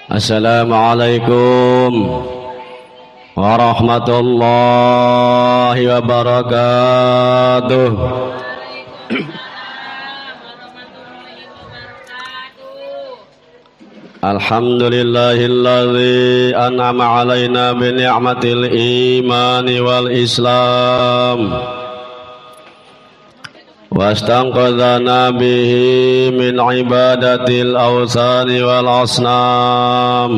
Assalamualaikum warahmatullahi wabarakatuh. Alhamdulillahilladzi an'ama alaina bi ni'matil imani wal islam wastanqadhana bihi min ibadatil awsani wal asnam.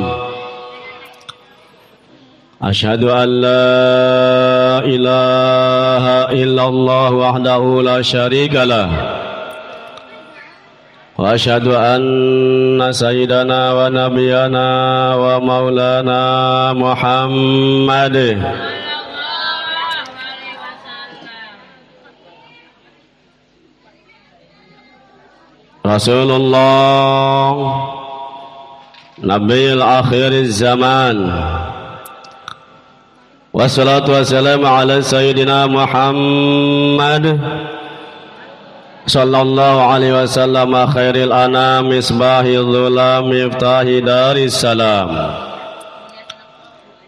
Asyhadu an la ilaha illallah wahdahu la syarika lah wa asyhadu anna sayyidana wa nabiyyana wa maulana Muhammad Rasulullah Nabiyil akhir zaman. Wassalatu wassalamu ala sayyidina Muhammad sallallahu alaihi wasallam khairil anam misbahil dhulam miftahi daris salam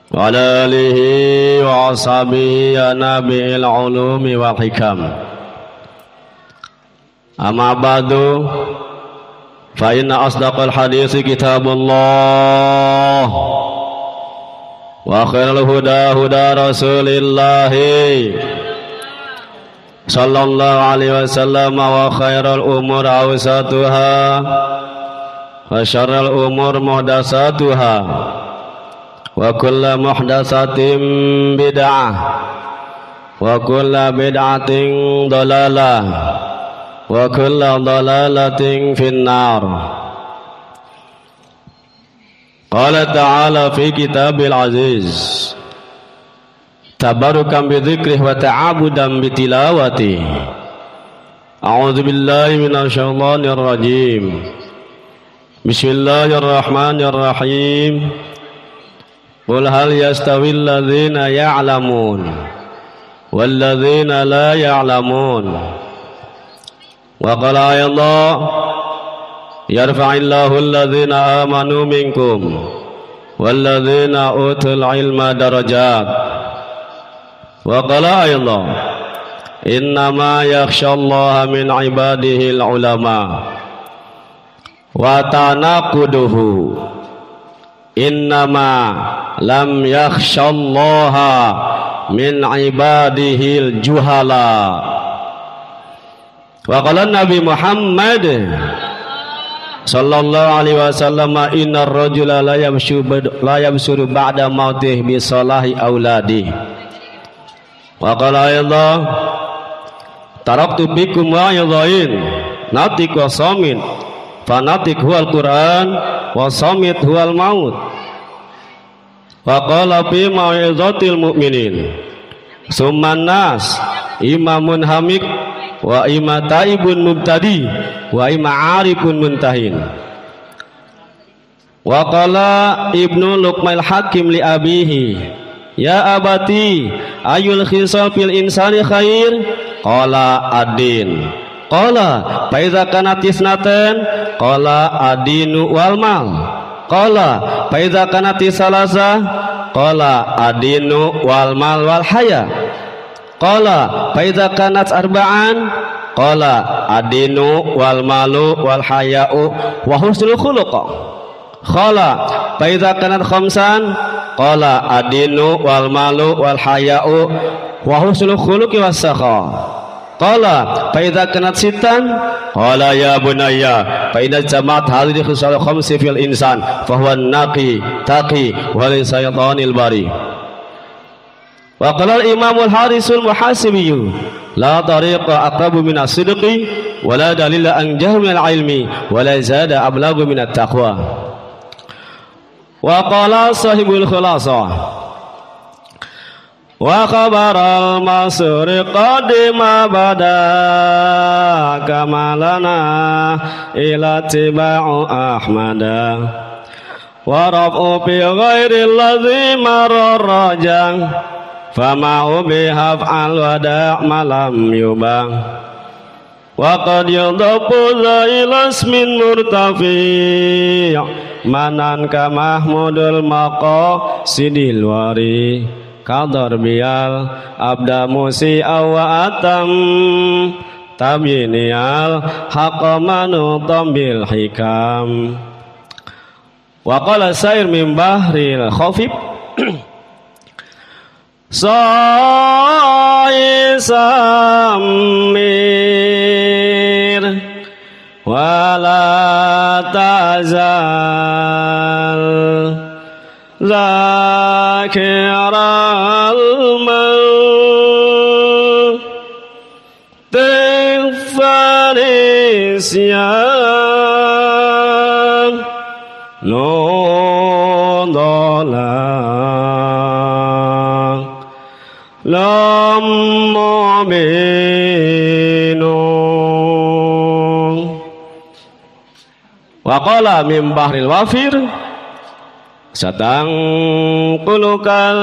wa ala alihi wa ashabihi ya nabiil ulumi wal hikam. Amma ba'du, fa inna asdaqal hadisi kitabullah wa khairul huda huda rasulillah sallallahu alaihi wasallam wa khairul umur awsatuha wa syarrul umur muhdatsatuha wa kullu muhdatsatin bid'ah wa kullu bid'atin dalalah wa kullu dalalatin finnar. Qala ta'ala fi kitabil aziz tabarukan bi dzikrihi wa ta'abudan bi tilawati. A'udzu billahi minasyaitonir rajim. Bismillahirrahmanirrahim. Qul hal yastawil ladzina ya'lamun wal ladzina la ya'lamun. Wa qala ayallah yarfa'illahu alladhina amanu minkum walladhina utul ilma darajat. Wa qala ayallah innama yakhshallaha min ibadihil ulama. Wa tanaquduhu innama lam yakhshallaha min ibadihil juhala. Wa qala Nabi Muhammad sallallahu alaihi wasallam innar rajula la yamshuru ba'da mautih bi salahi auladi. Wa qala ayallah taraktu bikum wa'idhain natik wa samit fanatik huwal Qur'an wa samit huwal maut. Wa qala fi mau'izatil mu'minin summan nas imamun hamik wa ima taibun mubtadi wa ima arifun muntahin. Wa qala Ibnu Luqmal Hakim li abihi ya abati ayul khisal fil insani khair? Qala adin. Qala fa iza kanat isnatan? Qala adinu wal mal. Qala fa iza kanat salasa? Qala adinu wal mal wal haya. Qala fa iza kanat arba'an? Qala adinu wal malu wal haya'u wa husnul khuluq. Qala fa iza kanat khamsan? Qala adinu wal malu wal haya'u wa husnul khuluqi was sakha. Qala fa iza kanat sittan? Qala ya bunayya fa idza jama'at hadhihi khisal khamsi fil insan fa huwa naqi taqi wa lil shaytanil bari. Wa qala al-imam al-harisul muhasibi la tariqa aqrabu min as-sidqi wa la dalila anjahu min al-ilmi wa la zada ablagu min at-taqwa. Wa qala sahibul khulasah wa khabar al-masri qadima bada kamalana ila tiba'u ahmada wa raf'u fi ghairi alladhi marra rajang fama ubiha fa'al wada' malam yubang wa qad yudhafu ila ismin murtafi' Manan ka mahmudul maqasidil wari kadar bial abda musi awatam tabyinial haqqa manutam bil hikam. Wa qala sair min bahril khafif samir wala tazal zakiral maut farisyan nudola lam mubinu. Wa qala min bahril wafir satang kulukal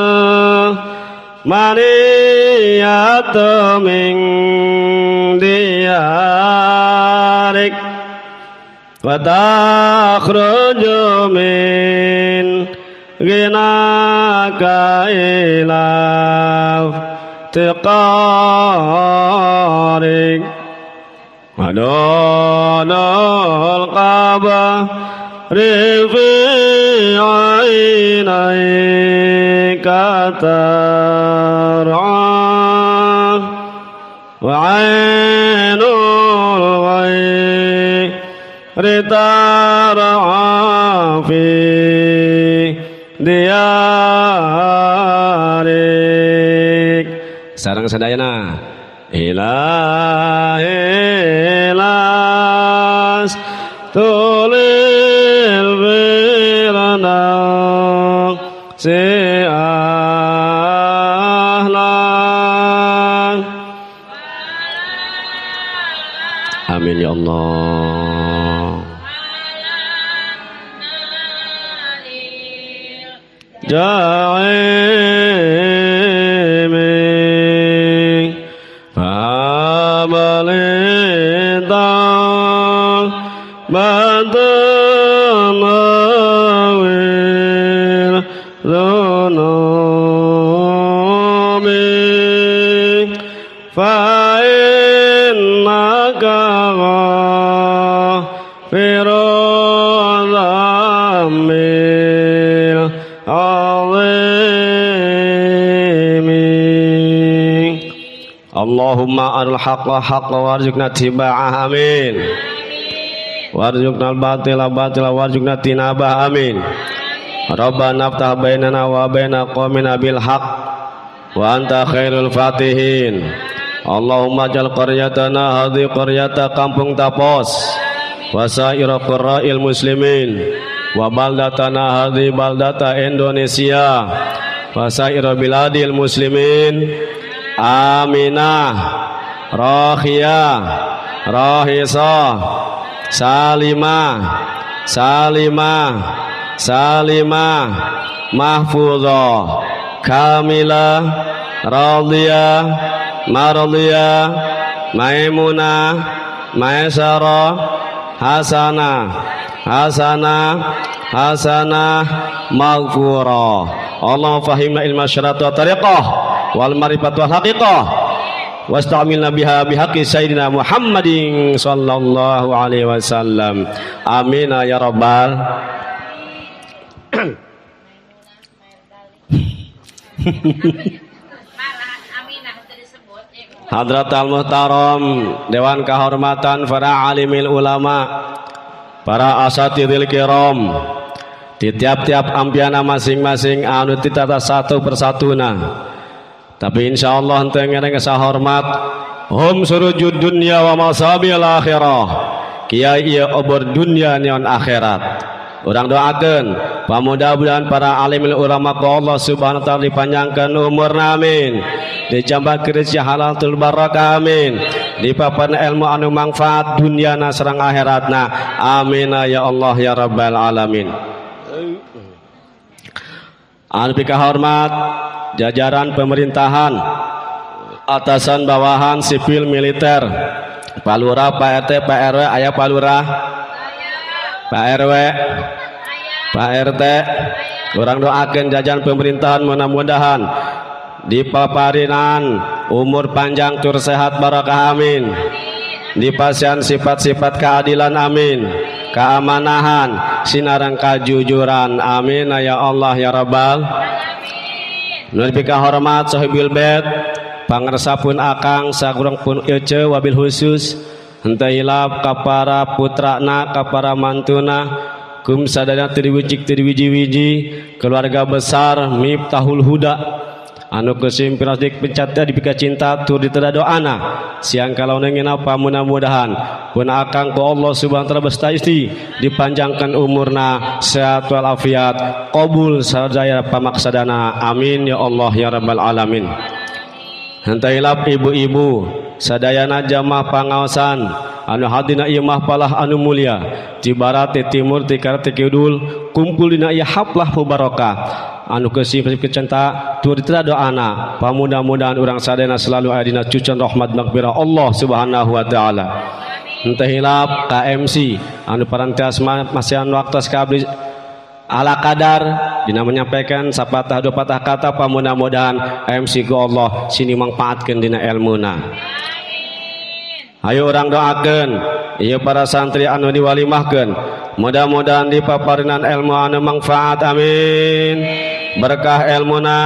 maniyatu min diyarik wa takhruju min ghinaka ila tiqarik madonal qabri fi ainaika tar'a wa ainul ghairi tar'a fi diyarik. Sareng sadayana ilahi las tulil birana si ahlan. Amin ya Allah. Ja'imi fabalita badanawir dhunubi fa innaka ghafirun dhamil azimi. Allahumma aril haqqa haqqa warzuqna tiba'ah amin. Warzuqna al-batila batila warzuqna tinabah amin. Rabbana aftah bainana wa baina qaumina bil haqq wa anta khairul fatihin. Allahumma jal qaryatana hadhi qaryata kampung Tapos wa sa'ira qurra'il muslimin wa baldatana hadhi baldata Indonesia wa sa'ira biladil muslimin aminah rahiyah rahisah salimah salimah salimah mahfuzah kamilah radiyah maradiyah maimunah maisarah hasanah hasanah hasanah maghfurah. Allah fahimna ilma syarat wa tariqah wal marifat wal haqiqah wasta'milna biha bihaqqi sayyidina Muhammadin sallallahu alaihi wasallam. Amin ya rabbal. Hadrat al-Muhtaram, Dewan Kehormatan para alimil ulama, para asatidil kiram, di tiap-tiap ampiana masing-masing anu ditata satu persatuna. Tapi insyaallah henteu ngereng hormat hum surujud dunya wa masabil akhirah. Kiai ieu obor dunya neon akhirat. Urang doakeun mudah-mudahan para alimil ulama ku Allah Subhanahu wa taala dipanjangkeun umurna amin. Dijambah rezeki halal tul barakah amin. Dipapan ilmu anu manfaat dunyana sareng akhiratna. Amin ya Allah ya rabbal alamin. Anu pikahormat jajaran pemerintahan, atasan bawahan sipil militer, Pak Lurah, Pak RT, Pak RW, aya Pak Lurah, Pak RW, Pak RT urang doakeun jajan pemerintahan mudah-mudahan dipaparinan umur panjang tur sehat barakah amin. Dipasihan sifat-sifat keadilan amin, keamanahan sinareng kajujuran amin ya Allah ya Rabbal. Nu dipika hormat sahibul bait pangersa pun akang sakurang pun ece wabil khusus henteu hilap ka para putrana ka para mantuna kum sadaya teu diwujik teu diwiji-wiji keluarga besar Miftahul Huda anu kesim pirasdik pencatnya dipika cinta tur diteda doana siang kalau nengin apa mudah-mudahan pun akang ku Allah subhanahu wa ta'ala beserta istri dipanjangkan umurna sehat walafiat qabul sadaya pamaksadana amin ya Allah ya rabbal alamin. Henteu hilap ibu-ibu sadayana jamaah pangaosan anu hadina ieu mahfalah anu mulia ti barat ti timur ti karet ti kidul kumpul dina ieu haflah mubarakah anu kesih kecenta tur ditera doana pamudah-mudahan urang sadayana selalu aya dina cucuan rahmat magfirah Allah subhanahu wa ta'ala. Henteu hilap KMC anu parantias masihan waktu ka abdi ala kadar dina menyampaikan sapatah dua patah kata pamudah-mudahan MC ku Allah sini mangfaatkeun dina elmuna. Ayo urang doakeun ieu para santri anu diwalimahkeun mudah-mudahan dipaparinan ilmu anu manfaat amin, berkah ilmuna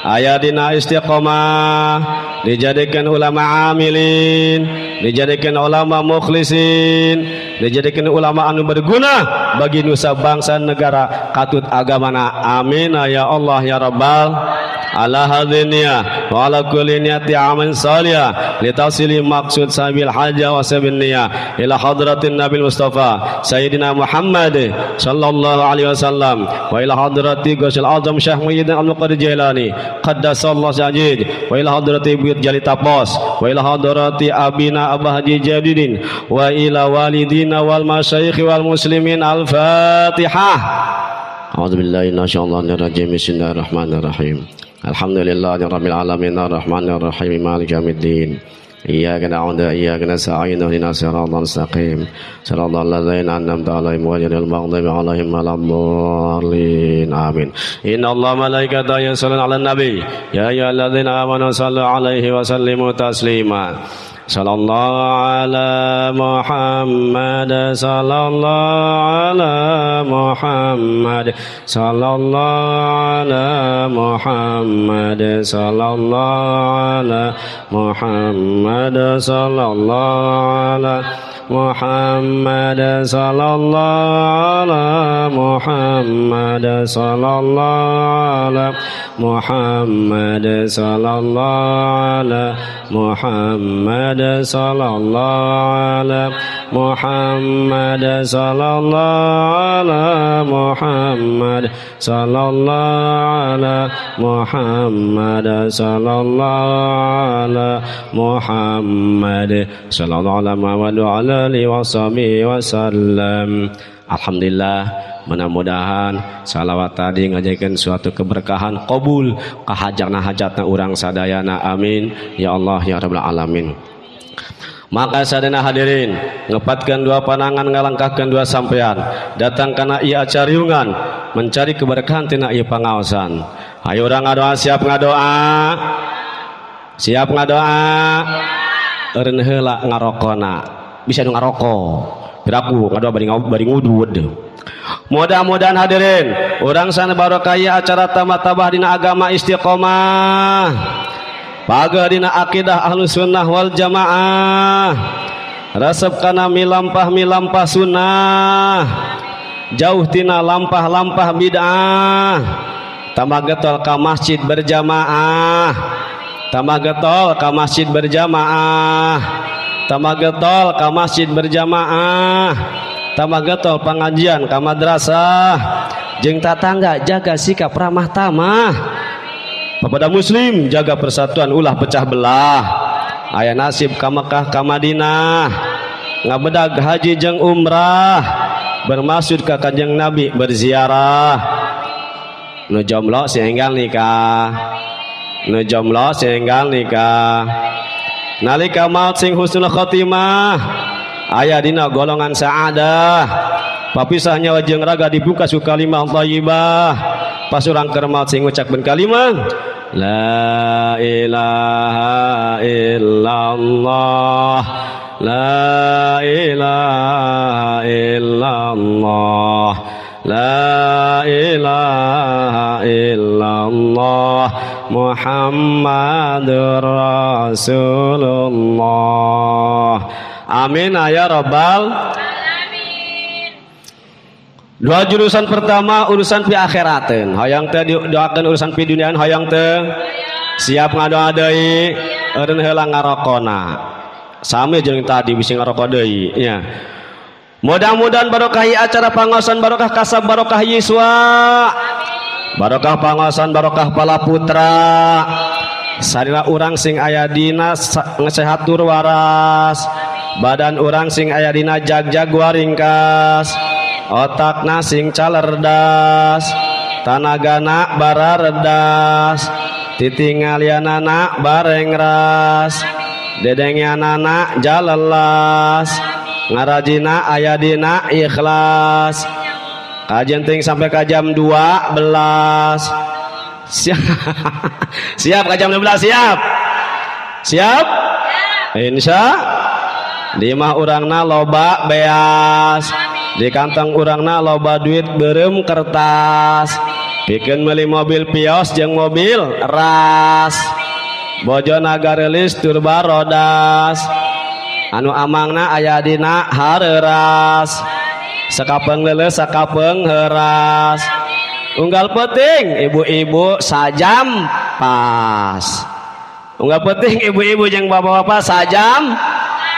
aya dina istiqomah dijadikan ulama amilin, dijadikan ulama mukhlisin, dijadikan ulama anu berguna bagi nusa bangsa negara katut agamana amin ya Allah ya Rabbal ala hadhinniyah wa ala kulli niyati amal salihah litasili maksud sabil haja wa sabil niyah ila hadratin nabil mustafa sayyidina Muhammad sallallahu alaihi wasallam wa ila hadrati Ghusul Azam Syekh Muhyiddin Abdul Qadir Jailani qaddasallahu sajid wa ila hadrati Buyut Jali Tapos wa ila hadrati abina Abah Haji Jadidin wa ila walidina wal masyayikh wal muslimin. Al-Fatihah. A'udzubillahi minasyaitonir rajim. Bismillahirrahmanirrahim. Alhamdulillahi rabbil alamin arrahmanir rahim maliki yaumiddin. Iyyaka na'budu wa iyyaka nasta'in ihdinas siratal mustaqim siratal ladzina an'amta 'alaihim ghairil maghdubi 'alaihim waladdallin amin. Innallaha malaikatahu yusholluna 'alan nabi ya ayyuhalladzina amanu shallu 'alaihi wa sallimu taslima. Sallallahu ala Muhammad sallallahu ala Muhammad sallallahu ala Muhammad sallallahu ala Muhammad sallallahu ala Muhammad sallallahu ala Muhammad sallallahu ala Muhammad sallallahu ala Muhammad sallallahu ala Muhammad sallallahu ala Muhammad sallallahu ala Muhammad sallallahu ala Muhammad sallallahu ala Muhammad wa ala alihi washabihi wasallam. Alhamdulillah, mudah-mudahan salawat tadi ngajakeun suatu keberkahan qabul kahajatna hajatna urang sadayana amin ya Allah ya rabbal alamin. Maka sadayana hadirin ngepatkeun dua panangan ngalangkahkeun dua sampean datang kana ieu acara riungan mencari keberkahan tina ieu pangaosan. Ayo urang ngadoa, siap ngadoa, siap ngadoa, eureun heula ngarokona bisa nu ngaroko piraku ngadoa bari ngudud. Mudah-mudahan hadirin urang sana barokah acara tamat-tabah dina agama istiqomah paga dina akidah ahlus sunnah wal jamaah resep kana milampah-milampah sunnah jauh tina lampah-lampah bid'ah tambah getol ka masjid berjamaah tambah getol ka masjid berjamaah tambah getol ka masjid berjamaah tambah getol pengajian ka madrasah jeung tatangga jaga sikap ramah tamah kepada muslim jaga persatuan ulah pecah belah aya nasib ka Mekah ka Madinah ngabedag haji jeung umrah bermaksud ka Kanjeng Nabi berziarah nu jomblo sehingga nikah nu jomblo sehingga nikah nalika maut sing husnul khotimah aya dina golongan saadah Papisah nyawa jeung raga dibungkas ku kalimah thayyibah. Pas urang keur maot sing ngucapkeun kalimah la ilaha illallah, la ilaha illallah, la ilaha illallah, Muhammadur Rasulullah. Amin ya rabbal alamin. Dua jurusan pertama urusan pi akhirateun. Hayang teh didoakeun urusan pi duniaan, hayang teh siap ngadoa deui, eureun heula ngarokona. Sami jeung tadi bisi ngaroko deui nya. Mudah-mudahan barokah acara pangaosan, barokah kasab, barokah yiswa, barokah pangaosan, barokah palaputra. Sarira urang sing aya dina sehat tur waras, badan urang sing aya dina jag-jag waringkas, otakna sing calerdas, tanagana bararedas, titinggalianana barengras, dedengeanana jalelas, ngarajina aya dina ikhlas. Kajenting sampai ka jam 12. Siap. Siap ka jam 12, siap. Siap? Insya di mah urangna loba beas, di kantong urangna loba duit beureum kertas, pikeun meuli mobil Vios jeung mobil ras, bojona gareulis tur barodas, anu amangna aya dina hareuras, sakapeung leuleus sakapeung heuras. Unggal peuting ibu-ibu sajam pas, unggal peuting ibu-ibu jeung bapak-bapak sajam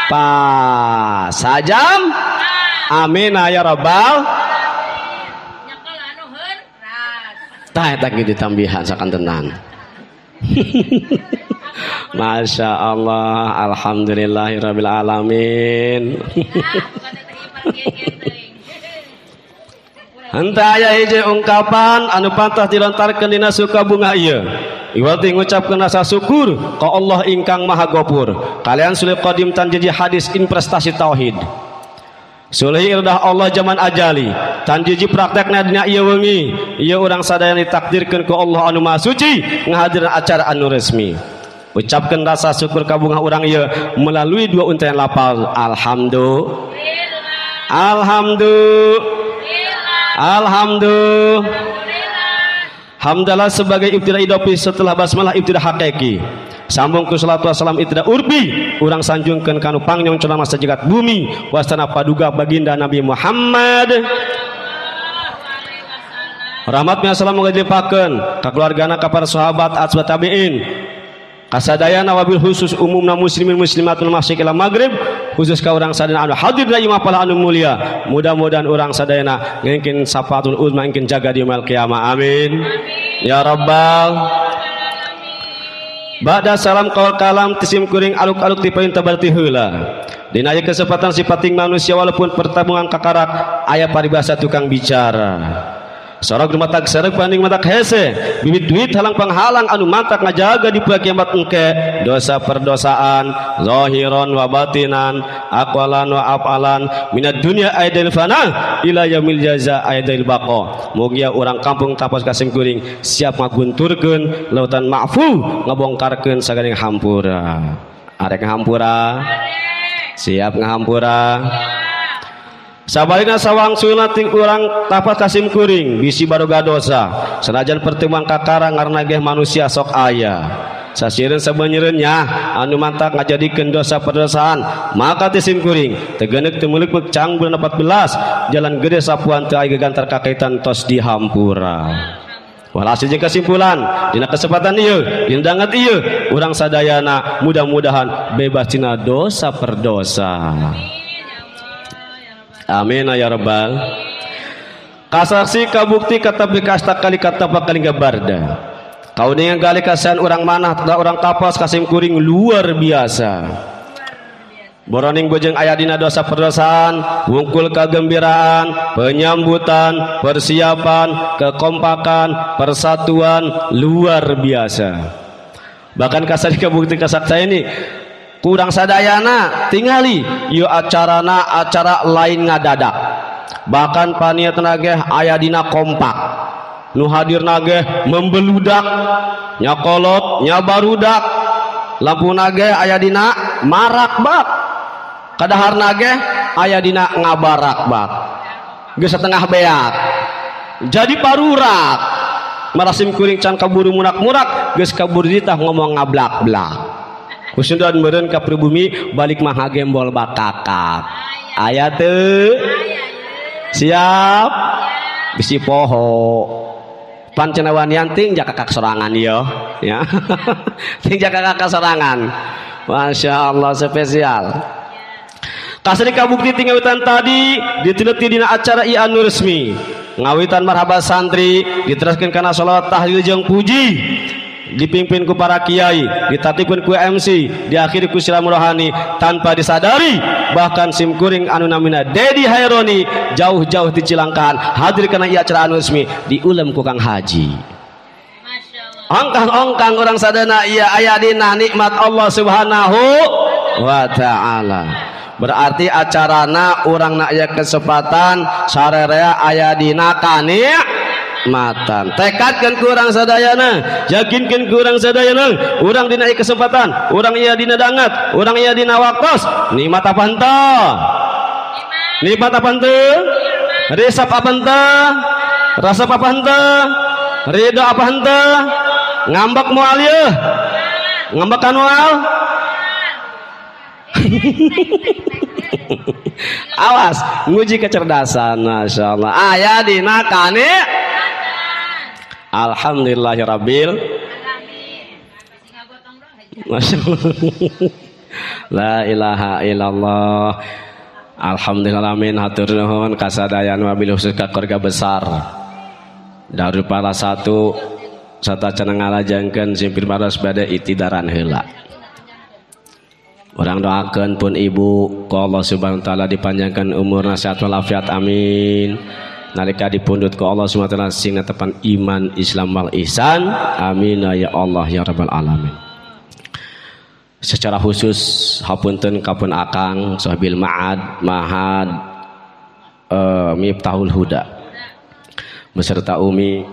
pas, sajam. Amin ya rabbal. Tah eta ge ditambihan sakantenan. Masya Allah, alhamdulillahirabbil alamin. Henteu aya hiji ungkapan anu pantas dilontarkeun dina suka bunga ieu. Iwati ngucapkeun rasa syukur ka Allah ingkang Maha Gofur. Kalian sulih qadim tan jiji hadis investasi tauhid. Sulih irdah Allah zaman ajali tan jiji praktekna dina ieu wengi. Ieu urang sadaya ditakdirkeun ku Allah anu Maha Suci ngahadiran acara anu resmi. Ucapkeun rasa syukur ka bunga urang ieu melalui dua untaian lafal alhamdulillah, alhamdulillah, alhamdulillah. Hamdalah sebagai ibtidah idofi setelah basmalah ibtidah hakiki. Sambung ku salatu wassalam ibtidah urbi urang sanjungkeun kanu pangnyong celama sajagat bumi wasana paduga baginda Nabi Muhammad. Rahmat salam moga dilimpahkeun ka keluargana ka para sahabat ashabat tabiin kasadayana wabil khusus umumna muslimin muslimatul masyriq ila maghrib, khusus ka urang sadayana anu hadir da imah pala anu mulia. Mudah-mudahan urang sadayana ngengkin syafatul uzma engkin jaga di yaumil qiyamah. Amin ya rabbal. Ba'da salam qaul kalam tisim kuring aluk-aluk ti payun tabarti heula. Dina aya kesempatan sipating manusia walaupun pertemuan kakarak aya paribasa tukang bicara. Sorog matak sereg banding matak hese bibit duit halang panghalang anu matak ngajaga di poe kiamat engke dosa perdosaan zahiron wa batinan aqwalan wa afalan minad dunya aidil fana ila yaumil jaza aidil baqa. Mugia urang kampung Tapos Kasim kuring siap ngagunturkeun lautan ma'fu ngabongkarkeun sagandeng hampura. Arek ngahampura, siap ngahampura. Sabalina sawang suna ting urang Tapas Kasim kuring bisi baroga dosa senajan pertemuan kakarang karena geh manusia sok aya sasireun sabeunyereunnya anu mantak ngajadikeun dosa perdosaan maka tisim kuring tegenek teu meuleuk cang bulan 14 jalan gede sapuan teu aya gegantar kakaitan tos dihampura. Walhasil jeung kesimpulan dina kesempatan ieu dina danget ieu urang sadayana mudah-mudahan bebas tina dosa perdosa. Amin ya rabbal. Kasaksi kabukti katapi kasta kali katapa kali gabarda. Kauningan gali kasihan urang manah tata urang Tapos Kasim kuring luar biasa. Boroning bojeng aya dina dosa perdosaan, wungkul kegembiraan, penyambutan, persiapan, kekompakan, persatuan luar biasa. Bahkan kasari kabukti kasaksa ini kurang sadayana tingali ieu acarana acara lain ngadadak. Bahkan panitia ge aya dina kompak. Nu hadirna ge membeludak, nya kolot, nya barudak. Lampuna ge aya dina marakbak. Kadaharna ge aya dina ngabarakbak. Geus setengah beak. Jadi parurak. Marasim kuring can kaburu murak-murak, geus kaburu ditah ngomong ngablak-blak. Kusundan meureun ka pribumi balik mah ngagembol bakakak. Aya teu? Siap? Bisi poho. Pan cenah wanian ting jaka kakak sorangan ieu, ya. Ting jaka kakak sorangan. Masya Allah spesial. Kasih kabukti tingawitan tadi diteliti dina acara ieu anu resmi. Ngawitan marhaba santri diteruskeun kana sholawat tahlil jeung puji. Dipimpin ku para kiai, ditatipkeun ku MC, diakhiri ku silam rohani tanpa disadari bahkan simkuring anu namina Dedi Haironi jauh-jauh di Cilangkahan hadir kana ieu acara anu resmi diulem ku Kang Haji. Ongkang-ongkang urang sadana ieu aya dina nikmat Allah Subhanahu wa taala. Berarti acarana urang nak aya kesempatan sarerea aya dina kanikmatan. Tekadkeun ku urang sadayana, yakinkeun ku urang sadayana, urang dina ieu kesempatan, urang ieu dina dangat, urang ieu dina waktos, nikmat apa henteu? Nikmat apa henteu? Resep apa henteu? Resep apa henteu? Ridho apa henteu? Ngambek moal yeuh? Ngambekan moal? Awas, nguji kecerdasan, masya Allah. Aya dina kanik. Alhamdulillahirabbil alamin. Masya Allah. La ilaha illallah. Alhamdulillah amin. Hatur nuhun kasadayana wabil khusus ka keluarga besar. Darul Pala satu satacana ngalajengkeun simpir maros bade itidaran heula. Orang doakan pun ibu ku Allah Subhanahu wa taala dipanjangkan umur sehat walafiat amin. Nalika dipundhut ku Allah Subhanahu wa taala sing netepan iman Islam wal ihsan amin ya Allah ya rabbal alamin. Secara khusus hapunten kapun akang sahibil ma'ad mahad Miftahul Huda beserta umi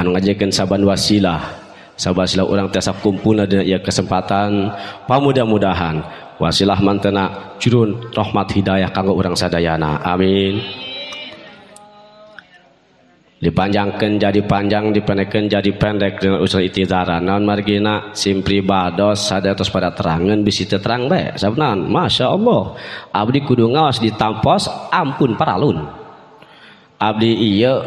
anu ngajekeun saban wasilah sabasilah urang tiasa kumpulna dina ieu kesempatan pamudah-mudahan wasilah mantena jurun rahmat hidayah kanggo urang sadayana amin. Dipanjangkeun jadi panjang, dipendekkeun jadi pendek dina usul itidaran naon margina sim pribados sadatos pada terangeun bisi teu terang bae sabnaon Masya Allah abdi kudu ngaos ditampos ampun paralun abdi ieu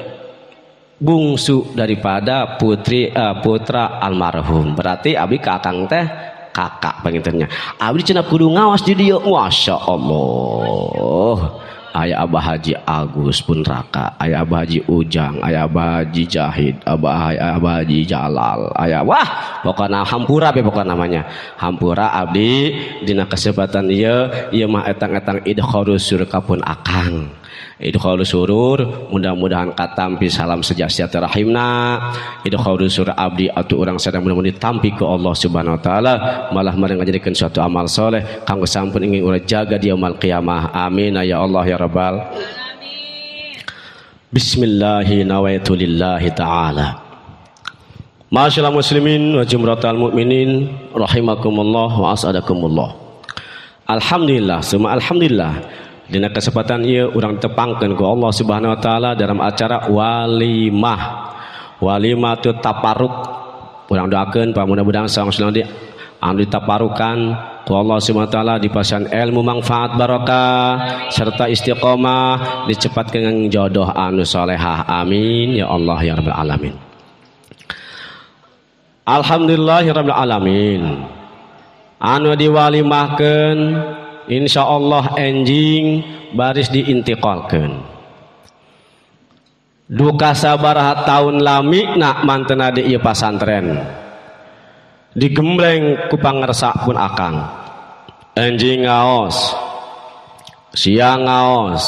bungsu daripada putri putra almarhum berarti abdi ka akang teh kakak pangintennya abdi cenah kudu ngaos di dieu Masya Allah aya Abah Haji Agus pun raka aya Abah Haji Ujang aya Abah Haji Jahid Abah Haji Jalal aya wah pokona hampura be pokona namanya hampura abdi dina kesempatan ieu ieu mah etang-etang idkhalus surga pun akang idkhalus surur mudah-mudahan katampi salam sejahtera rahimna idkhalus surur abdi atuh urang sadaya mudah-mudahan ditampi ku Allah Subhanahu wa taala malah mari ngajadikeun suatu amal soleh kanggo sampun ingin urang jaga di yaumul qiyamah amin ya Allah ya rabbal alamin. Bismillahi nawaitu lillahi ta'ala. Ma'asyiral muslimin wa jumratal mukminin rahimakumullah wa as'adakumullah. Alhamdulillah summa alhamdulillah. Dina kesempatan ieu urang tepangkeun ku Allah Subhanahu wa taala dalam acara walimah. Walimah tu taparuk. Urang doakeun pamudah-mudahan saung-saung di anu ditaparukan ku Allah Subhanahu wa taala dipasihan ilmu manfaat barokah serta istiqomah dicepatkeun jodoh anu solehah amin ya Allah ya rabbal alamin. Alhamdulillahirabbil alamin. Anu diwalimahkeun insya Allah enjing baris diintiqalkeun. Duka sabaraha taun lami nak mantena di ieu pasantren. Digembleng ku pangersa pun akang. Enjing ngaos, siang ngaos,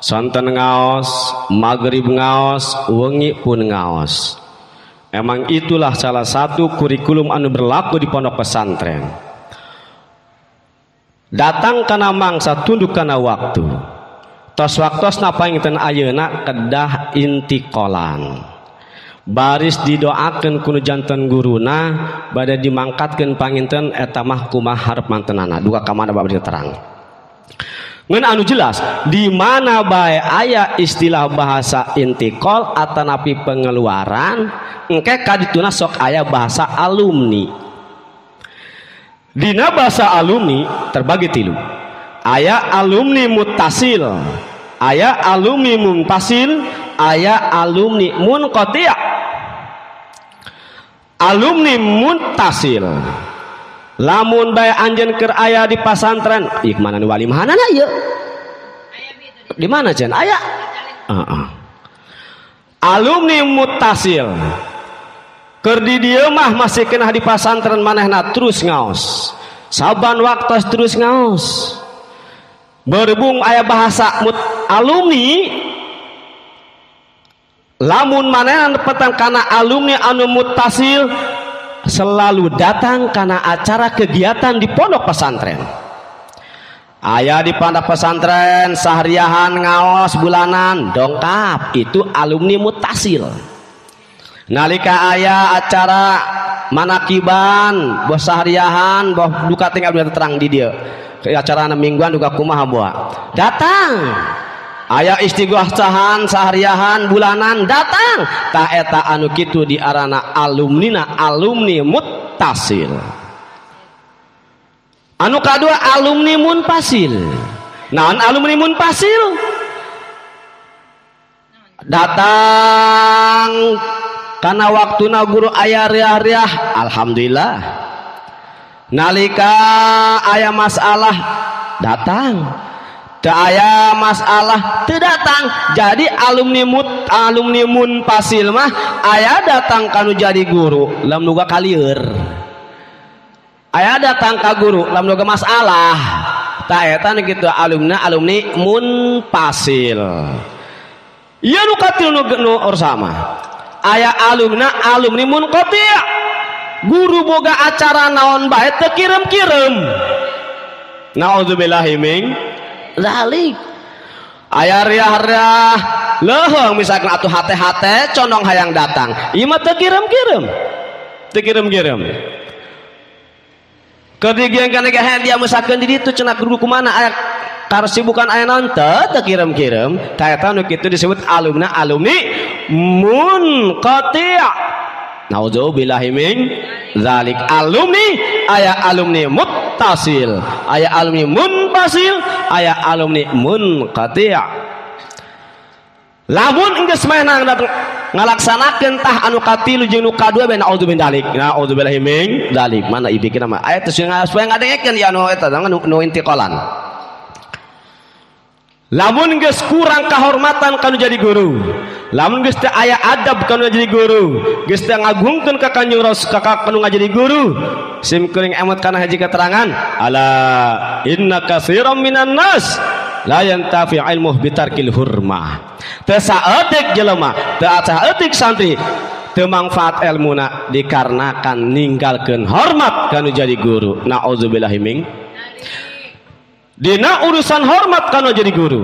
sonten ngaos, magrib ngaos, wengi pun ngaos. Emang itulah salah satu kurikulum anu berlaku di pondok pesantren. Datang kana mangsa tunduk kana waktu. Tos waktosna panginten ayeuna kedah intikolan. Baris didoakeun ku nu janten guruna bade dimangkatkeun panginten eta mah kumaha harep mantenana duka ka mana bade terang. Ngan anu jelas di mana bae aya istilah bahasa intikol atanapi pengeluaran engke kadituna sok aya bahasa alumni. Dina bahasa alumni terbagi tilu. Aya alumni muttasil, aya alumni munfasil, aya alumni munqati'. Alumni muttasil lamun bae anjeun keur aya di pasantren, ieu mana nu wali mahanana ieu? Di mana cenah aya? Heeh. Alumni muttasil keur di dieu mah masih kenah di pasantren manehna terus ngaos. Saban waktos terus ngaos. Berhubung aya bahasa alumni lamun manehna nepetan kana alumni anu muttasil selalu datang karena acara kegiatan di pondok pesantren. Aya di pondok pesantren sahriahan ngaos bulanan dongkap, itu alumni muttasil. Nalika aya acara manakiban boh sahriahan boh duka tinggal terang di dieu. Acara mingguan duka kumaha boa. Datang. Aya istighosahan sahriahan bulanan datang. Ta eta anu kitu diarana alumnina alumni muttasil. Anu kadua alumni munfasil. Naon alumni munfasil? Datang karena waktuna guru aya riah-riah, alhamdulillah. Nalika aya masalah datang. Teu aya masalah teu datang. Jadi alumni munfasil mah aya datang kanu jadi guru lamun boga kalieur. Aya datang ka guru lamun boga masalah. Tah eta nu kitu alumni munfasil. Ieu nu katilu nu sama. Aya alumni munqati'. Guru boga acara naon bae teu kirim-kirim. Nauzubillahi min dzalik. Aya riah-riah leuheung misalkan atuh hate-hate condong hayang datang. Ieu mah teu kirim-kirim. Teu kirim-kirim. Keur digiengkeun ge dia musakeun di ditu cenah guru kumana aya karsibukan aya naon teu kirim-kirim. Tah eta nu kitu disebut alumni munqati'. Nauzubillahi min dzalik. Alumni aya alumni muttasil, aya alumni munfasil, aya alumni munqati'. Lamun geus meunang datang ngalaksanakeun tah anu katilu jeung nu kadua bae naudzubillah dzalik. Naudzubillahi min dzalik. Mana ibikeun mah aya teh supaya ngadengekeun ieu anu eta nu intiqalan. Lamun geus kurang kehormatan kanu jadi guru, lamun geus teu aya adab kanu jadi guru, geus teu ngagungkeun ka Kanjeng Rasul ka kanu ngajadi guru, sim kuring emot kana hiji keterangan, ala inna katsiran minan nas la yantafi ilmuh bitarkil hurmah. Teu saeutik jelema, teu saeutik santri teu mangfaat elmuna dikarenakan ninggalkeun hormat kanu jadi guru. Nauzubillahi min. Dina urusan hormat kanu jadi guru.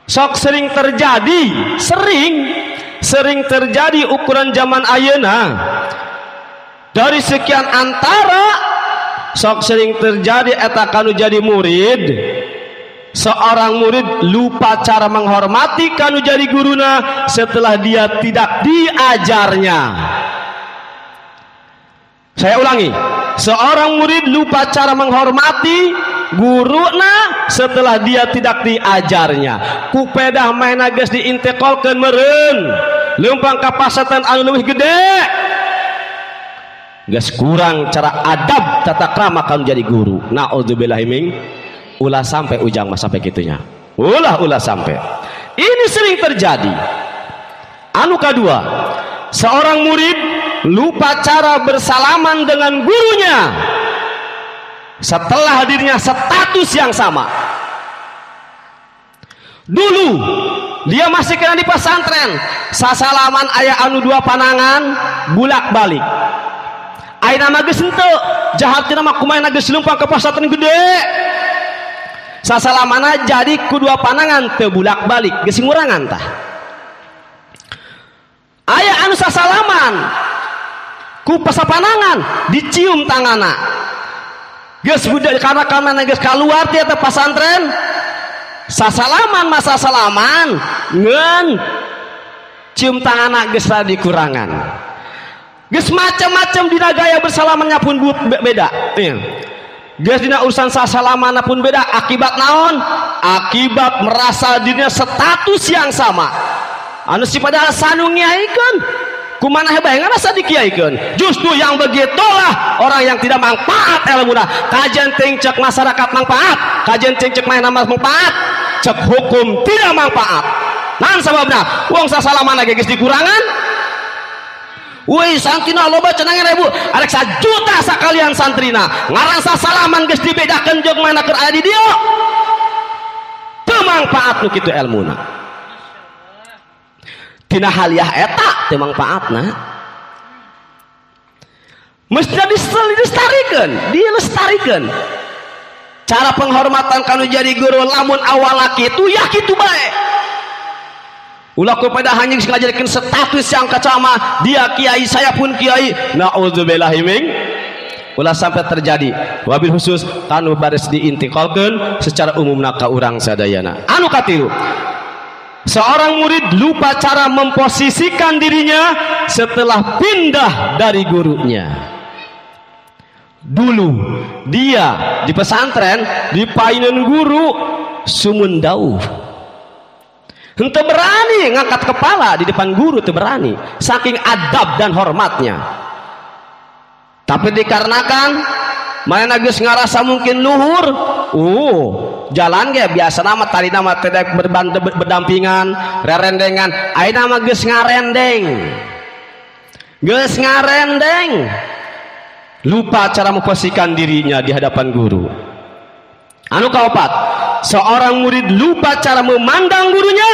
Sok sering terjadi, sering terjadi ukuran zaman ayeuna. Dari sekian antara sok sering terjadi eta kanu jadi murid. Seorang murid lupa cara menghormati kanu jadi guruna setelah dia tidak diajarnya. Saya ulangi, seorang murid lupa cara menghormati guruna setelah dia tidak diajarnya. Kupedah maena geus diintiqalkeun meureun leumpang ka pasatan anu leuwih gede. Geus kurang cara adab tata krama kanu jadi guru. Nauzubillahi min. Ulah sampai ujang mah sampai kitunya. Ulah sampai. Ini sering terjadi. Anu kadua, seorang murid lupa cara bersalaman dengan gurunya setelah hadirnya status yang sama. Dulu dia masih kena di pesantren, sasalaman aya anu dua panangan bulak-balik. Ayeuna mah geus henteu, jahatina mah kumaha geus leumpang ka pesantren gede. Sasalamana jadi kedua panangan teu bulak-balik geus ngurangan tah. Aya anu sasalaman ku pasapanangan dicium tangana. Geus budak karena kamana geus kaluar ti eta pasantren sasalaman masa salaman ngeun cium tangana geus rada dikurangan. Geus macam-macam dina gaya bersalamannya pun beda. Geus dina urusan sasalamanna pun beda. Akibat naon? Akibat merasa dirinya status yang sama. Anu si padahal sanu ngiaikeun kumanah bae ngarasa dikiaikeun. Justru yang begitulah orang yang tidak manfaat ilmuna. Kajian ting cek masyarakat manfaat, kajian ting cek manehna manfaat, cek hukum tidak manfaat. Naon sababna? Wong sasalaman ge geus dikurangan. Wih santrina loba cenah ribu arek sajuta sakalian santrina ngarasa salaman geus dibedakeun jeung mana keur aya di dieu. Teu mangfaat nu kitu elmuna. Tina haliah eta teu mangfaatna. Mesti dilestarikan, dilestarikan. Cara penghormatan kanu jadi guru lamun awal kitu ya kitu bae. Ulah kepada hanya ngajadikan status yang kacama, dia kiai saya pun kiai. Na'udzubillahi min. Ulah sampai terjadi. Wabil khusus kanu baris diintiqalkeun secara umumna ka urang sadayana. Anu katilu, seorang murid lupa cara memposisikan dirinya setelah pindah dari gurunya. Dulu dia di pesantren dipaineun guru sumundauh. Henteu berani ngangkat kepala di depan guru, teu berani saking adab dan hormatnya. Tapi dikarenakan manehna geus ngarasa mungkin luhur, jalan ge biasa nama tadi nama tidak berdampingan, rerendengan, ayeuna mah geus ngarendeng. Geus ngarendeng. Lupa cara memposisikan dirinya di hadapan guru. Anu kaopat, seorang murid lupa cara memandang gurunya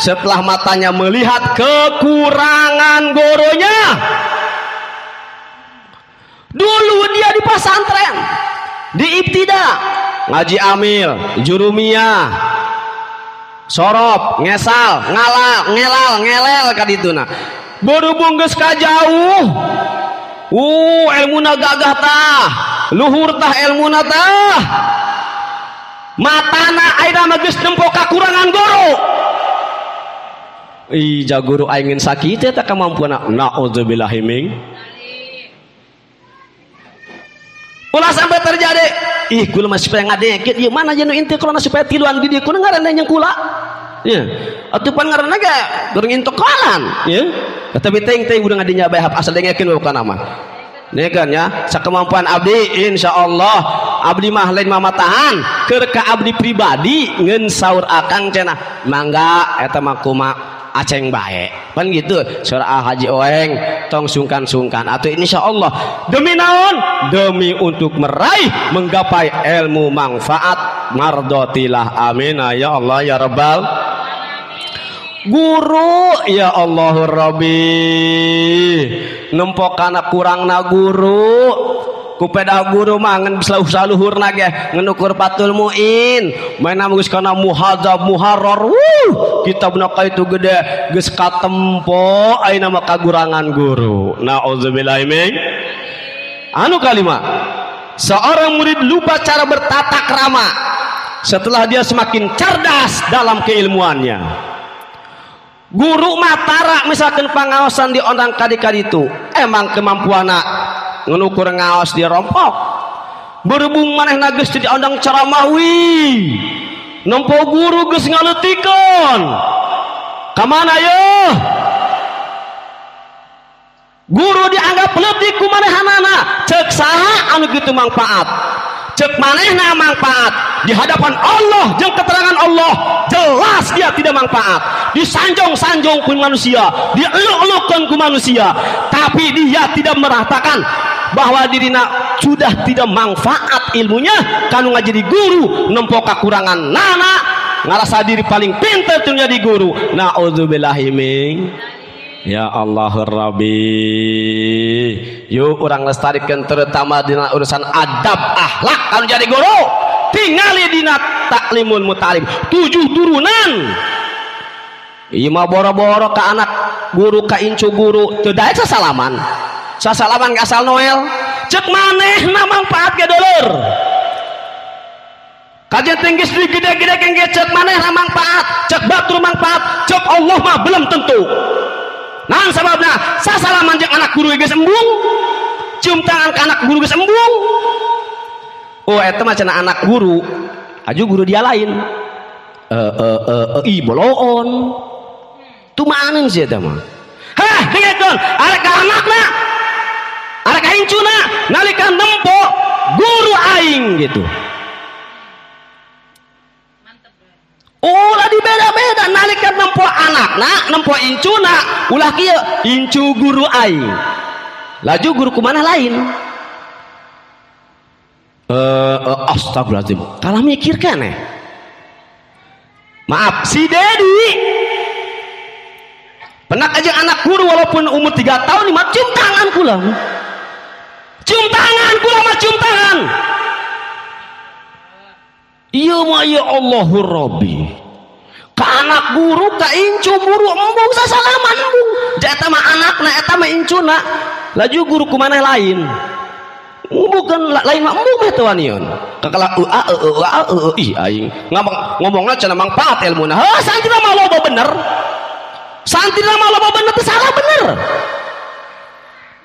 setelah matanya melihat kekurangan gurunya. Dulu dia di pesantren, di ibtida, ngaji amil, jurumiyah, sorop, ngesal, ngalal, ngelal, ngelel kadituna. Berhubung geus kajauh, ilmuna gagah tah, luhur tah ilmuna tah. Matana ayeuna mah geus nempo kakurangan guru. Ih, jaguru aing ngan sakitu eta kamampuanna. Nauzubillahi min. Ulah sampai terjadi. Ih, kula mah supaya ngadengkeun ieu mana jeung nu intiqalna supaya tiluan di dieu kudu ngaranna jeung kula. Ya. Atuh pan ngaranna ge goreng intiqalan, ya. Tapi teuing-teuing udah ngadinya bae asal dengekeun we kana mah. Ini kan ya, sakemampuan abdi insyaallah abdi mah lain mamatahan keur ka abdi pribadi ngeun saur akang cenah mangga eta mah kumaha aceng bae. Pan gitu saur Haji Oeng tong sungkan-sungkan atuh insyaallah demi naon? Demi untuk meraih menggapai ilmu manfaat mardotilah amin ya Allah ya rabbal guru ya Allahur Rabbi nempo kana kurangna guru kupeda guru mah ngan saluhurna ge ngenukur Fathul Muin maena geus kana muhadzab muharrar kitabna ka itu gede geus katempo ayeuna mah kagurangan guru. Nauzubillahi min. Anu kalima, seorang murid lupa cara bertata krama setelah dia semakin cerdas dalam keilmuannya. Guru matara misalkan pangaosan di ondang kadi-kadi itu emang kemampuanna ngenukur ngaos di rompok. Berhubung manehna geus di ondang ceramah wi nempo guru geus ngaleutikeun ka mana yeuh guru dianggap leutik ku manehanana. Ceuk saha anu kitu mangfaat? Ceuk manehna mangfaat di hadapan Allah jeung keterangan Allah jelas dia tidak manfaat. Disanjung-sanjung ku manusia, dieluk-elukkan ku manusia, tapi dia tidak meratakan bahwa dirina sudah tidak manfaat ilmunya kanu ngajadi guru nempo kakurangan nana ngarasa diri paling pinter teu jadi guru. Nauzubillahi min. Ya Allahur Rabbi. Yuk urang lestarikan terutama dina urusan adab akhlak kanu jadi guru. Tingali dina taklimul mutalim 7 turunan. Ieu mah boro-boro ka anak guru ka incu guru teu daek sasalaman. Sasalaman ka asal Noel. Cek manehna mangpaat ge dulur. Kajian tinggi gede-gede kengge cek manehna mangpaat, cek batur mangpaat, cek Allah mah belum tentu. Naon sababna? Sasalaman jeung anak guru geus embung. Cium tangan ka anak guru geus embung. Oh eta mah cenah anak guru, aju guru dia lain. Ih boloon. Tumanin sih eta mah. Hah, dengekeun, arek ka anakna, arek ka incuna, nalika nempo guru aing gitu. Ulah dibeda-beda nalika nempo anakna, nempo incuna, ulah kieu incu guru aing. Laju guru kumanah lain. Astagfirullahaladzim. Kalah mikir keneh. Maaf, si Dedi penak aja anak guru walaupun umur 3 tahun mah cium tangan kula. Cium tangan kula mah cium tangan. Iya mah ya Allahur Rabbi. Ka anak guru ka incu guru embung sasalaman embung. Ja eta mah anakna eta mah incuna. Laju guru kumaneh lain. Bukan lain mah embung mah teu wanion. Kakala e a e a e ih aing ngomongna cenah mangpaat ilmuna. Heuh santri mah loba bener. Santri mah loba bener teu salah bener.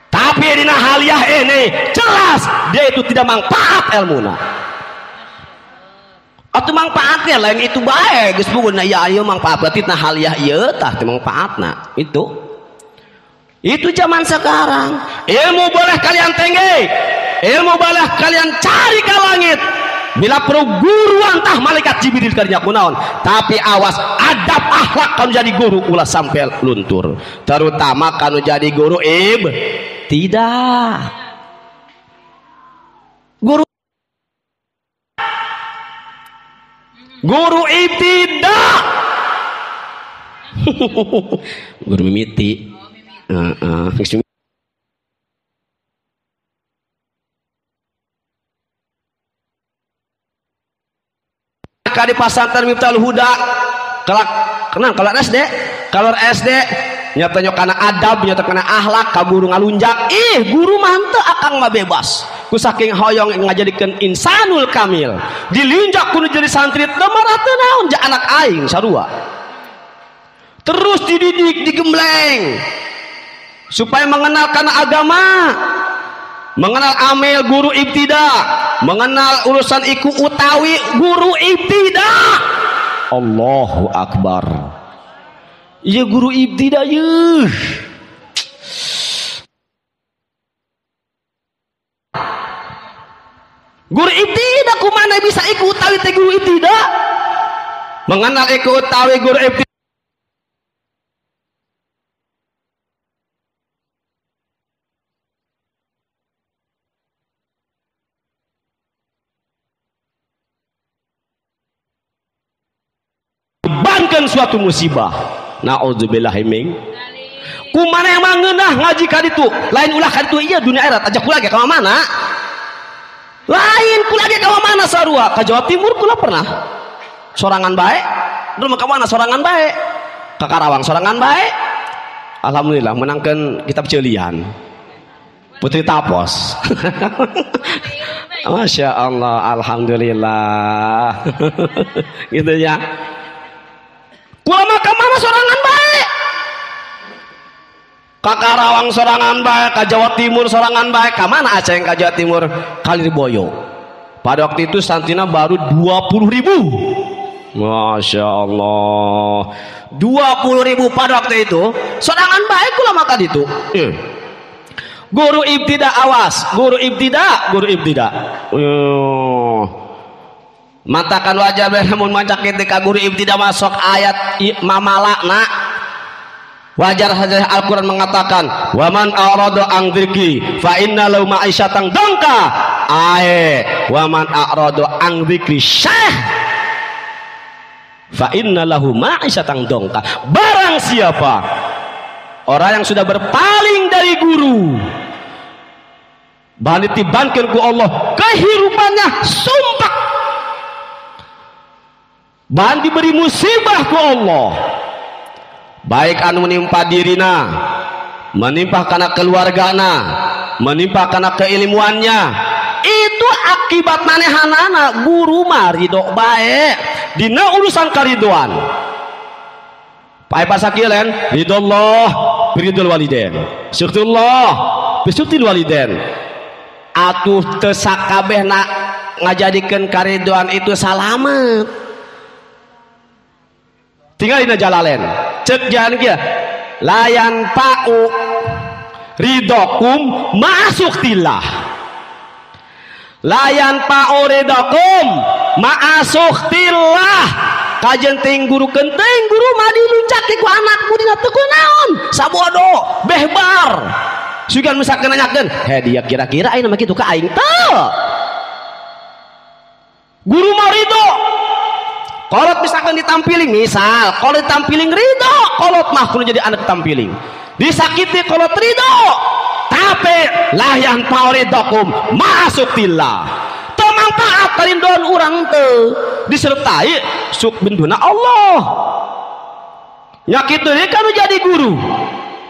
Tapi dina haliah ini jelas dia itu tidak mangpaat ilmuna. Atuh mangpaatnya lain itu bae geus bugun ya ieu mangpaat berarti na haliah ieu tah teu mangpaatna. Itu zaman sekarang. Ilmu boleh kalian tengge, ilmu boleh kalian cari ke langit. Bila perlu guruan tah malaikat Jibril kerja kunaon. Tapi awas adab akhlak kalau jadi guru ulah sampai luntur. Terutama kalau jadi guru ib tidak. Guru ibtidak. Guru mimiti. Di pasantren Miftahul Huda kelak kenal kalau SD, kalau SD nyatanya kana adab, nyata kana akhlak, ka guru ngalunjak. Ih, guru mah henteu akang mah bebas. Ku saking hoyong ngajadikeun insanul kamil. Dilunjak kudu jadi santri teu marah teu naon ja anak aing sarua. Terus dididik, digembleng supaya mengenal kana agama, mengenal amil guru ibtida, mengenal urusan iku utawi guru ibtida. Allahu akbar. Iya guru ibtida yeuh. Guru ibtida kumana bisa iku utawi teh guru ibtida? Mengenal iku utawi guru ibtida. Bankan suatu musibah. Na'udzubillahi min. Kumana yang mangeunah ngaji ka ditu, lain ulah ka ditu ieu dunia akhirat ajak kula ge ka mana? Lain kula ge ka mana sarua? Ka Jawa Timur kula pernah. Sorangan bae. Dulu ka mana sorangan bae? Ka Karawang sorangan bae. Alhamdulillah menangkan kitab ceulian. Putri Tapos. Masya Allah, alhamdulillah. Gitu ya. Kula mah ka mana sorangan bae? Ka Karawang sorangan bae, ka Jawa Timur sorangan bae, ka mana Aceh ka Jawa Timur? Kalirboyo. Pada waktu itu santrina baru 20.000. Masya Allah. 20.000 pada waktu itu. Sorangan bae kula mah ka ditu. Guru ibtida awas, guru ibtida, guru ibtida. Matakan wajah namun mancak ketika guru ibtida masuk ayat mamalakna. Wajar saja Al-Quran mengatakan waman a'rada an dzikri fa inna lahu ma'isyatan dangka. Ae waman a'rada an dzikri syekh fa inna lahu ma'isyatan dangka. Barang siapa orang yang sudah berpaling dari guru, baniti bangkir ku Allah kehidupannya sumpah. Bahan diberi musibah ku Allah. Baik anu menimpa dirina, menimpa kana keluargana, menimpa kana keilmuannya, itu akibat manehanana. Guru mah ridho bae dina urusan karidoan. Pae pasakilen ridho Allah biridul waliden, syukrullah bisyukril waliden. Atuh teu sakabehna ngajadikeun karidoan itu salamet. Tinggal dina jalalen cek jalan kieu layan pa'u ridokum ma'asuktillah, layan pa'u ridokum ma'asuktillah. Kajen ting guru kenteng guru mah diluncaki ku anak budina teu kunaon sabodo behbar sugan misalkan nanyakeun he dia kira-kira ayeuna mah kitu ka aing teu. Guru mah ridho kolot misalkan ditampiling, misal kolot ditampiling ridho, kolot mah kudu jadi anak tampiling, disakiti kolot ridho, tapi layan pauridokum ma'asuktillah. Teu manfaat karindoan urang teu disertai suk benduna Allah. Nya kitu deui kan jadi guru.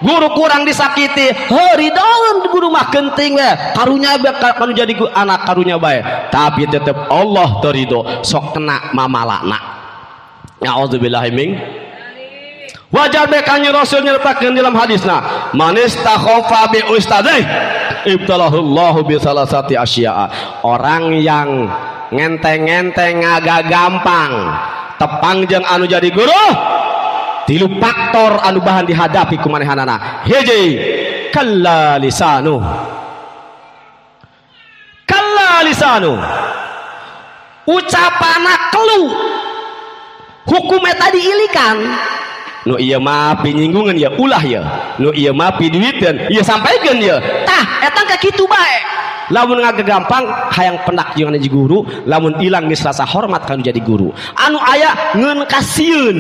Guru kurang disakiti, heuh ridoeun guru mah genting we, karunya bae kanu jadi anak karunya bae, tapi tetep Allah teu ridho, sok kena mamalana. Na'udzubillahi min. Wajar bae kanjeng Rasul nyeritakeun dalam hadisna, man istakhafa bi ustadzih ibtalahullahu bi salasati asya'a. Orang yang ngenteng-ngenteng agak gampang tepang jeung anu jadi guru, tilu faktor anu bahan dihadapi ku manehanana. Hiji, kalla lisanu. Kalla lisanu. Ucapana kelu. Hukum eta diilikan. Nu ieu mah pinyinggungan ya ulah ya. Nu ieu mah piduiteun, ieu sampaikeun ya. Tah, eta ka kitu bae. Lamun ngagampang hayang pendak jeung jadi guru, lamun ilang geus rasa hormat kanu jadi guru. Anu aya ngeun kasieun.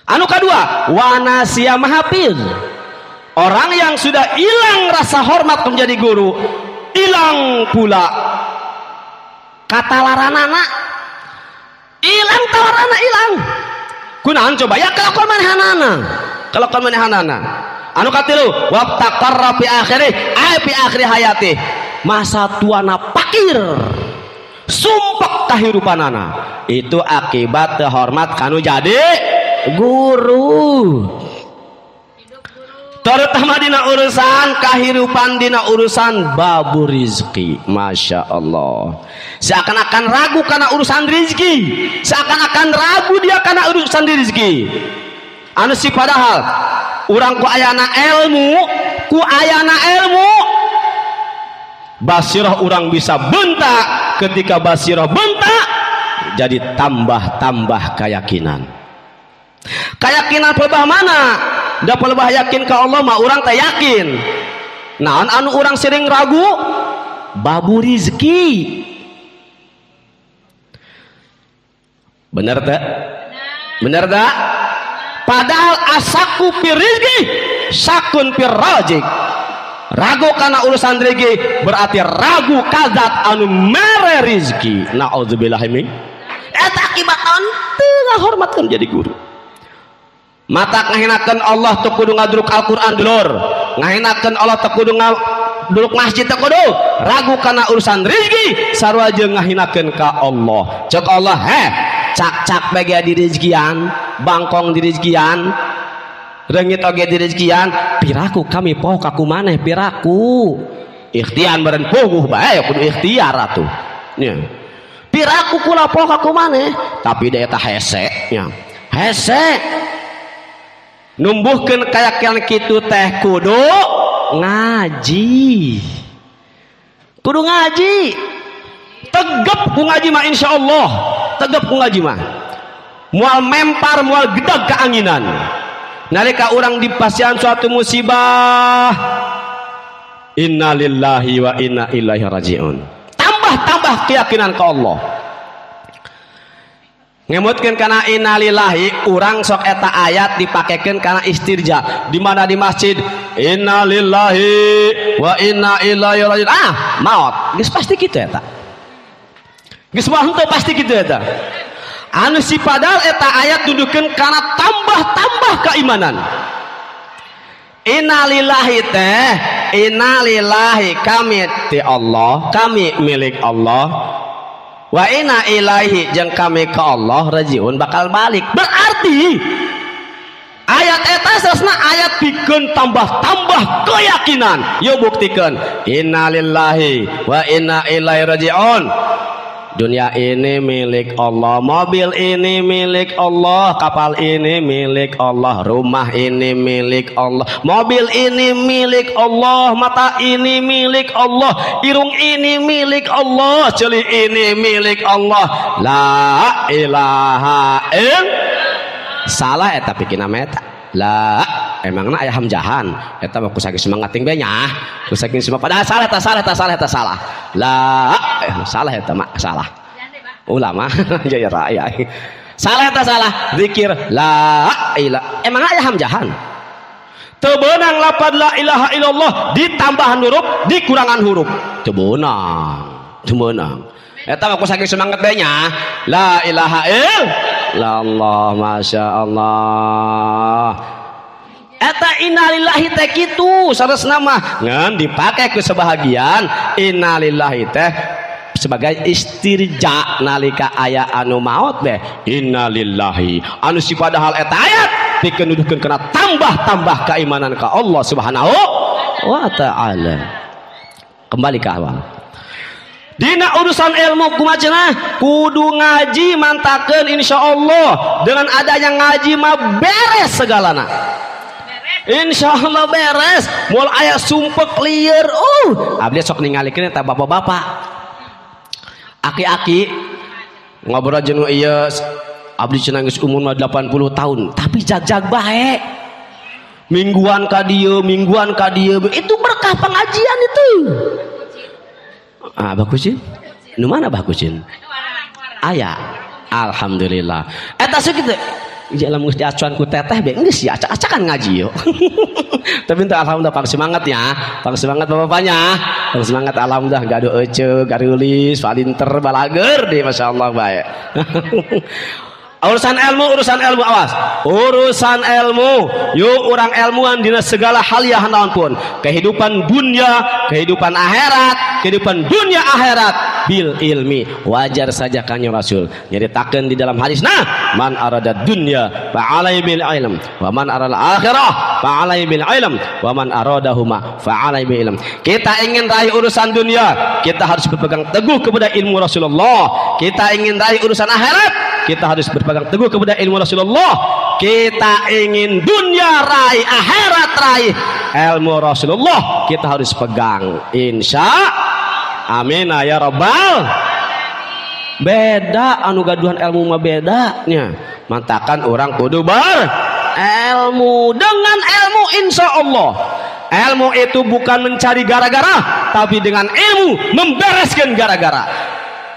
Anu kedua, wanasia mahafir. Orang yang sudah hilang rasa hormat menjadi guru, hilang pula kata laranana, hilang tawarana hilang. Kunaon coba ya kelakuan manehanana, kelakuan manehanana. Anu katilu, wabtaqarra fi akhirih, ay fi akhir hayati. Masa tuana pakir, sumpek kahirupanana. Itu akibat hormat kanu jadi guru. Terutama dina urusan kehidupan, dina urusan babu rizki. Masya Allah, seakan-akan ragu karena urusan rizki, seakan-akan ragu dia karena urusan rizki. Anu si padahal urang ku ayana ilmu, ku ayana ilmu basirah urang bisa bentak. Ketika basirah bentak, jadi tambah-tambah keyakinan. Keyakinan pelebah mana? Da pelebah yakin ke Allah mah urang teh yakin. Naon anu urang sering ragu? Babu rizki. Bener teh? Bener tak? Padahal asaku fir rizki sakun fir rajik. Ragu karena urusan rizki berarti ragu kazat anu mere rizki. Na'udzubillahi min. Eta akibat naon? Teu ngahormatkeun jadi guru. Mata ngahinakeun Allah teu kudu ngadruk Al-Qur'an dulur. Ngahinakeun Allah teu kudu ngadruk masjid teu kudu. Ragu kana urusan rezeki sarua jeung ngahinakeun ka Allah. Cek Allah, heh, cak-cak bege di rezekian, bangkong di rezekian, reungit oge di rezekian, piraku kami poho ka kumaneh piraku. Ikhtiar meureun puguh bae kudu ikhtiar atuh. Nya. Piraku kula poho ka kumaneh, tapi da eta hese nya. Hese. Numbuhkeun kayakinan kitu teh kudu ngaji. Kudu ngaji. Tegep ku ngaji mah insyaallah. Tegep ku ngaji mah. Moal mempar, moal gedag keanginan. Nalika urang dipasihan suatu musibah, innalillahi wa inna ilaihi rajiun. Tambah-tambah keyakinan ke Allah. Ngemutkeun kana innalillahi, urang sok eta ayat dipakekeun kana istirja di mana di masjid innalillahi wa inna ilaihi rajiun. Ah, maot. Geus pasti kitu eta. Geus mah henteu pasti kitu eta. Anu si padahal eta ayat dudukeun kana tambah-tambah keimanan. Innalillahi teh, innalillahi kami ti Allah, kami milik Allah. Wa inna ilaihi jeung kami ke Allah rajiun bakal balik. Berarti ayat eta sasna ayat pikeun tambah-tambah keyakinan. Yuk buktikeun innalillahi wa inna ilaihi rajiun. Dunia ini milik Allah, mobil ini milik Allah, kapal ini milik Allah, rumah ini milik Allah, mobil ini milik Allah, mata ini milik Allah, irung ini milik Allah, ceuli ini milik Allah. La ilaha illallah. Salah eta pikirna mah eta. La emangna aya hamjahan eta mah ku saking semangat ting be nya, ku saking semangat padahal salah eta, salah eta, salah eta, salah. La salah eta mah salah. Ulama jaya raya. Salah eta salah zikir la ilaha. Emang aya hamjahan? Teu beunang lapad la ilaha illallah ditambahan huruf, dikurangan huruf. Teu beunang, teu beunang. Eta mah ku saking semangat be nya. La ilaha illallah, masya Allah. Eta innalillahi teh kitu saresna mah ngan dipake ku sebahagian innalillahi teh sebagai istirja nalika aya anu maot deh innalillahi anu si padahal eta ayat pikeun nuduhkeun kana tambah-tambah keimanan ka Allah Subhanahu wa taala. Kembali ke awal. Dina urusan ilmu kumaha cenah kudu ngaji mantakeun insyaallah dengan adanya ngaji mah beres segalana. Insyaallah beres, moal aya sumpek lieur. Abdi sok ningalikeun eta bapak-bapak. Aki-aki ngobrol jeung ieu abdi cenah geus umurna 80 tahun, tapi jag-jag bae. Mingguan ka dieu, mingguan ka dieu, itu berkah pengajian itu. Ah, bagusin? Nu mana bagusin? Aya. Alhamdulillah. Eta sakitu. Jalan geus diacuan ku teteh be geus ya acak-acakan ngaji yo. Tapi entah alhamdulillah pang semangat ya, pang semangat bapak-bapaknya, pang semangat alhamdulillah gaduh ece, garulis, palinter, balager deh masyaallah bae. Urusan ilmu awas. Urusan ilmu, yuk orang ilmuwan dina segala hal ya naon pun. Kehidupan dunia, kehidupan akhirat, kehidupan dunia akhirat bil ilmi. Wajar saja kanjeng Rasul nyaritakeun di dalam hadis nah, man arada dunya fa alaihi bil ilm wa man arada akhirah fa alaihi bil ilm wa man aradahuma fa alaihi bil ilm. Kita ingin raih urusan dunia, kita harus berpegang teguh kepada ilmu Rasulullah. Kita ingin raih urusan akhirat, kita harus berpegang teguh kepada ilmu Rasulullah. Kita ingin dunia raih, akhirat raih, ilmu Rasulullah kita harus pegang. Insya amin ya rabbal. Beda anu gaduhan ilmu mah bedanya. Mantakan orang kudu ber ilmu. Dengan ilmu insya Allah. Ilmu itu bukan mencari gara-gara, tapi dengan ilmu membereskan gara-gara.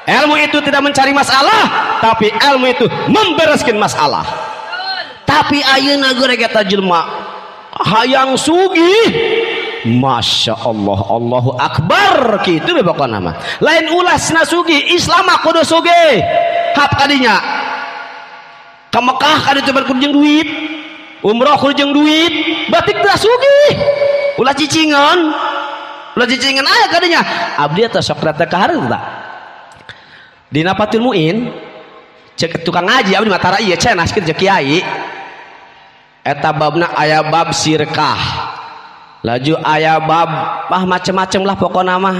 Ilmu itu tidak mencari masalah, tapi ilmu itu membereskan masalah. Tapi ayeuna geurek eta jelema hayang sugih, masya Allah, Allahu Akbar, kitu be pokona mah. Lain ulasna sugih, Islam mah kudu sugih. Hap kadinya. Ka Mekah kaditu kudu jeung duit, umroh kudu jeung duit, batik teh sugih. Ulah cicingan. Ulah cicingan aya kadinya. Abdi eta sok rata ka hareup tah. Dina Fathul Muin cek tukang ngaji abdi matara ieu cenah kitu cek kiai eta babna aya bab sirkah laju aya bab ah macem-macem lah pokona mah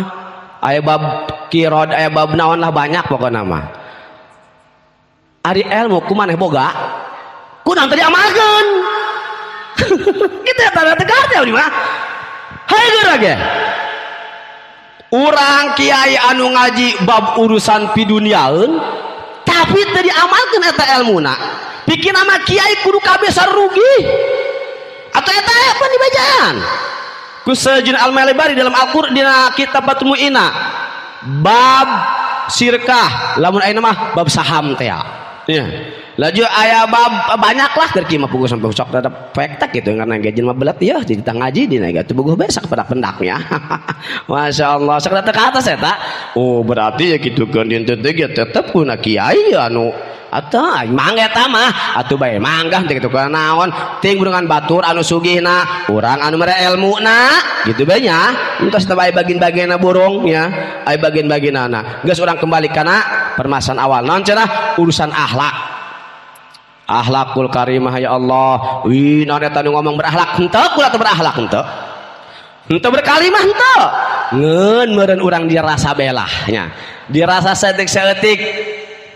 aya bab kirod aya bab naon lah banyak pokona mah ari ilmu kumaneh boga kunaon tadi amalkeun kitu eta teh garti abdi mah hayu geura ge. Urang kiai anu ngaji bab urusan piduniaeun tapi teu diamalkeun eta elmuna. Bikin nama kiai kudu kabeh sarugi. Atau eta aya pan dibajaan. Ku Sayyidina Al-Malibari dalam Al-Qur'an dina kitab Fathul Mu'ina bab sirkah lamun ayeuna mah bab saham teh ya. Laju aya bab banyak lah keur mah puguh sampai sok tetep pektek gitu karena gaji mah belet ya di tengah ngaji dina gitu buguh besak pada pendaknya. Masya Allah sok datang ke atas eta. Oh berarti ya kitu keun dinten teh ge tetep kuna kiai anu atuh mangga eta mah atuh bae mangga teh kitu naon ting burungan batur anu sugihna urang anu mere elmuna gitu bae nya entos teh bae bagin-baginna burung nya aya bagin-baginana geus urang kembali kana permasalahan awal naon cenah urusan akhlak. Akhlakul karimah ya Allah. Wih, naon eta nu ngomong berakhlak henteu kula teu berakhlak henteu. Henteu berkalimah henteu. Ngeun meureun urang dirasa belah nya. Dirasa saeutik-saeutik.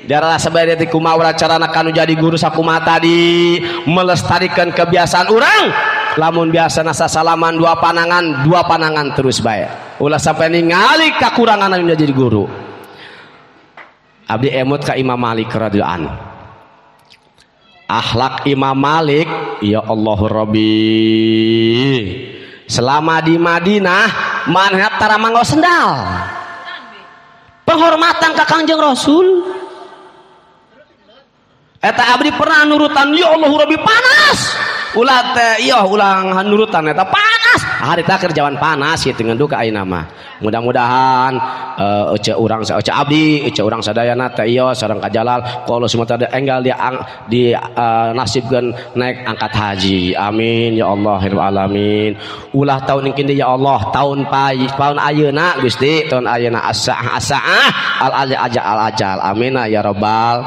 Dirasa bae kumaha urang carana kanu jadi guru sakumaha tadi melestarikan kebiasaan urang. Lamun biasana sasalaman dua panangan terus bae. Ulah sampai ningali kakurangan anu jadi guru. Abdi emut ka Imam Malik radhiyallahu anhu. Akhlak Imam Malik ya Allah Rabbi selama di Madinah manehna tara manggo sendal penghormatan ka Kangjeng Rasul eta abdi pernah nurutan ya Allah Rabbi panas ulah teh iya ulang nurutan eta panas harita keur jaman panas kitu ngan duka ayeuna mah mudah-mudahan ece urang ece abdi ece urang sadayana teh ieu sareng ka Jalal kalau semua tadi enggal di nasibkeun naik angkat haji amin ya Allah ya alamin ulah tahun ini ya Allah tahun tahun ayeuna Gusti tahun ayeuna as-saah as-saah al ajal al ajal amin ya rabbal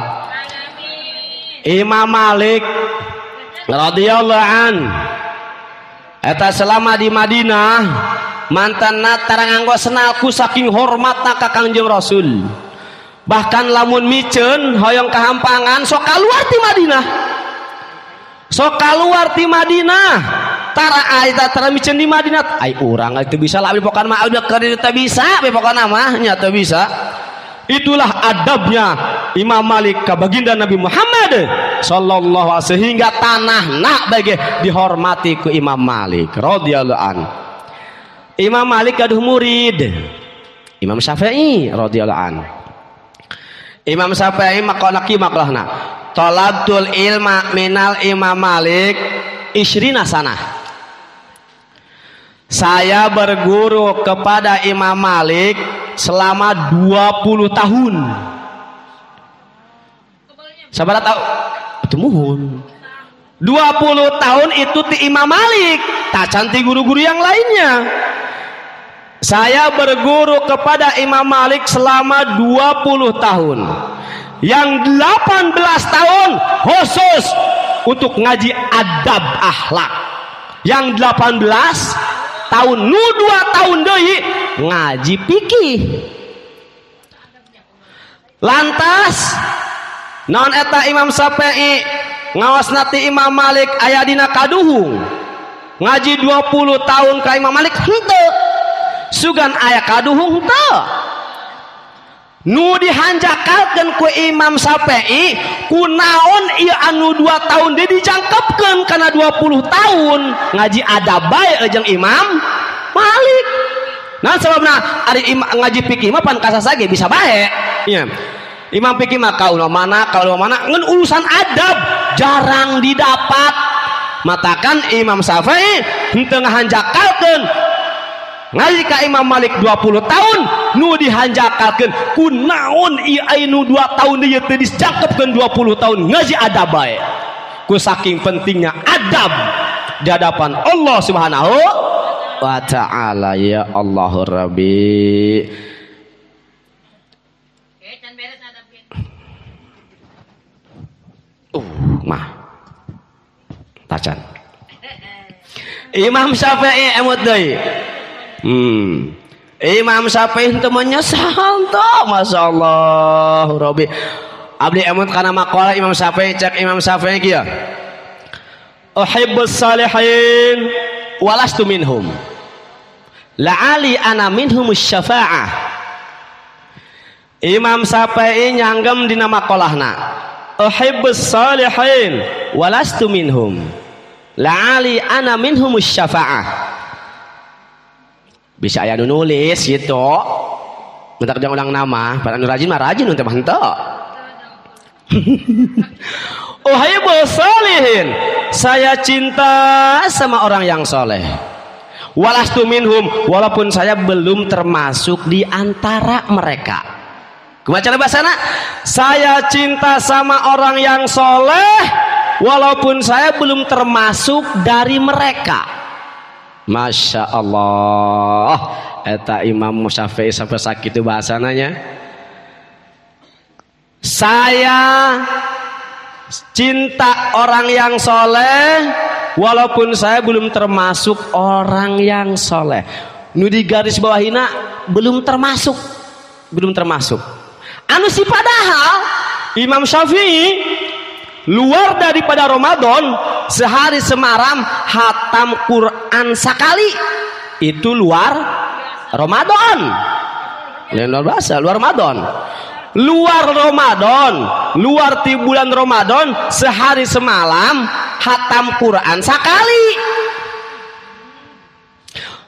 Imam Malik radhiyallahu an eta selama di Madinah mantanna tara nganggo senal ku saking hormatna ka Kangjeng Rasul bahkan lamun miceun hoyong kahampangan sok kaluar ti Madinah sok kaluar ti Madinah tara eta tara miceun di Madinah ai urang itu bisa lah pokona mah udah keur teu bisa pokona mah nya teu bisa. Itulah adabnya Imam Malik ka baginda Nabi Muhammad sallallahu alaihi sehingga tanah nak bagi dihormati ku Imam Malik radhiyallahu an. Imam Malik gaduh murid Imam Syafi'i radhiyallahu an. Imam Syafi'i maqalna ki maqalna talabtul ilma minal Imam Malik isrina sanah. Saya berguru kepada Imam Malik selama 20 tahun. Sabar tahu? Itu muhun. 20 tahun itu ti Imam Malik, tak cantik guru-guru yang lainnya. Saya berguru kepada Imam Malik selama 20 tahun. Yang 18 tahun khusus untuk ngaji adab akhlak. Yang 18 tahun nu 2 tahun deui ngaji fikih. Lantas naon eta Imam Syafi'i ngaosna ti Imam Malik aya dina kaduhung. Ngaji 20 tahun ka Imam Malik henteu. Sugan aya kaduhung henteu. Nu dihanjakalkeun ku Imam Syafi'i kunaon ieu anu 2 tahun deui dijangkepkeun kana 20 tahun ngaji adab bae jeung Imam Malik. Nah sababna ari ngaji fikih mah pan kasasa ge bisa bae. Nya. Imam fikih mah kaula mana ngan urusan adab jarang didapat. Matakan Imam Syafi'i henteu ngahanjakalkeun ngaji ka Imam Malik 20 tahun nu dihanjakalkeun kunaon ieu anu 2 tahun ieu teu dijangkepkeun 20 tahun ngaji adab bae. Ku saking pentingnya adab di hadapan Allah Subhanahu wa ta'ala ya Allahu Rabbi. Mah tacan Imam Syafi'i emut deui. Imam Syafi'i teu menyesal teu masyaallah Rabbi. Abdi emut kana maqalah Imam Syafi'i cek Imam Syafi'i kieu. Uhibbus salihin walastu minhum. La'ali ana minhumus syafa'ah. Imam Syafi'i nyanggem dina maqalahna. Uhibbus salihin walastu minhum. La'ali ana minhumus syafa'ah. Bisa aya nu nulis gitu. Bentar jangan ulang nama, pada nu rajin mah rajin nu teh mah henteu. Uhibbus salihin, saya cinta sama orang yang soleh. Walastu minhum, walaupun saya belum termasuk di antara mereka. Kebaca bahasana, saya cinta sama orang yang soleh walaupun saya belum termasuk dari mereka. Masya Allah, eta Imam Syafi'i sampai sakit bahasananya. Saya cinta orang yang soleh walaupun saya belum termasuk orang yang soleh. Nu di garis bawahina belum termasuk, belum termasuk. Anu si padahal Imam Syafi'i luar daripada Ramadan sehari semalam hatam Quran sekali, itu luar Ramadan. Luar bahasa, luar Ramadan. Luar Ramadan, luar ti bulan Ramadan sehari semalam hatam Quran sekali.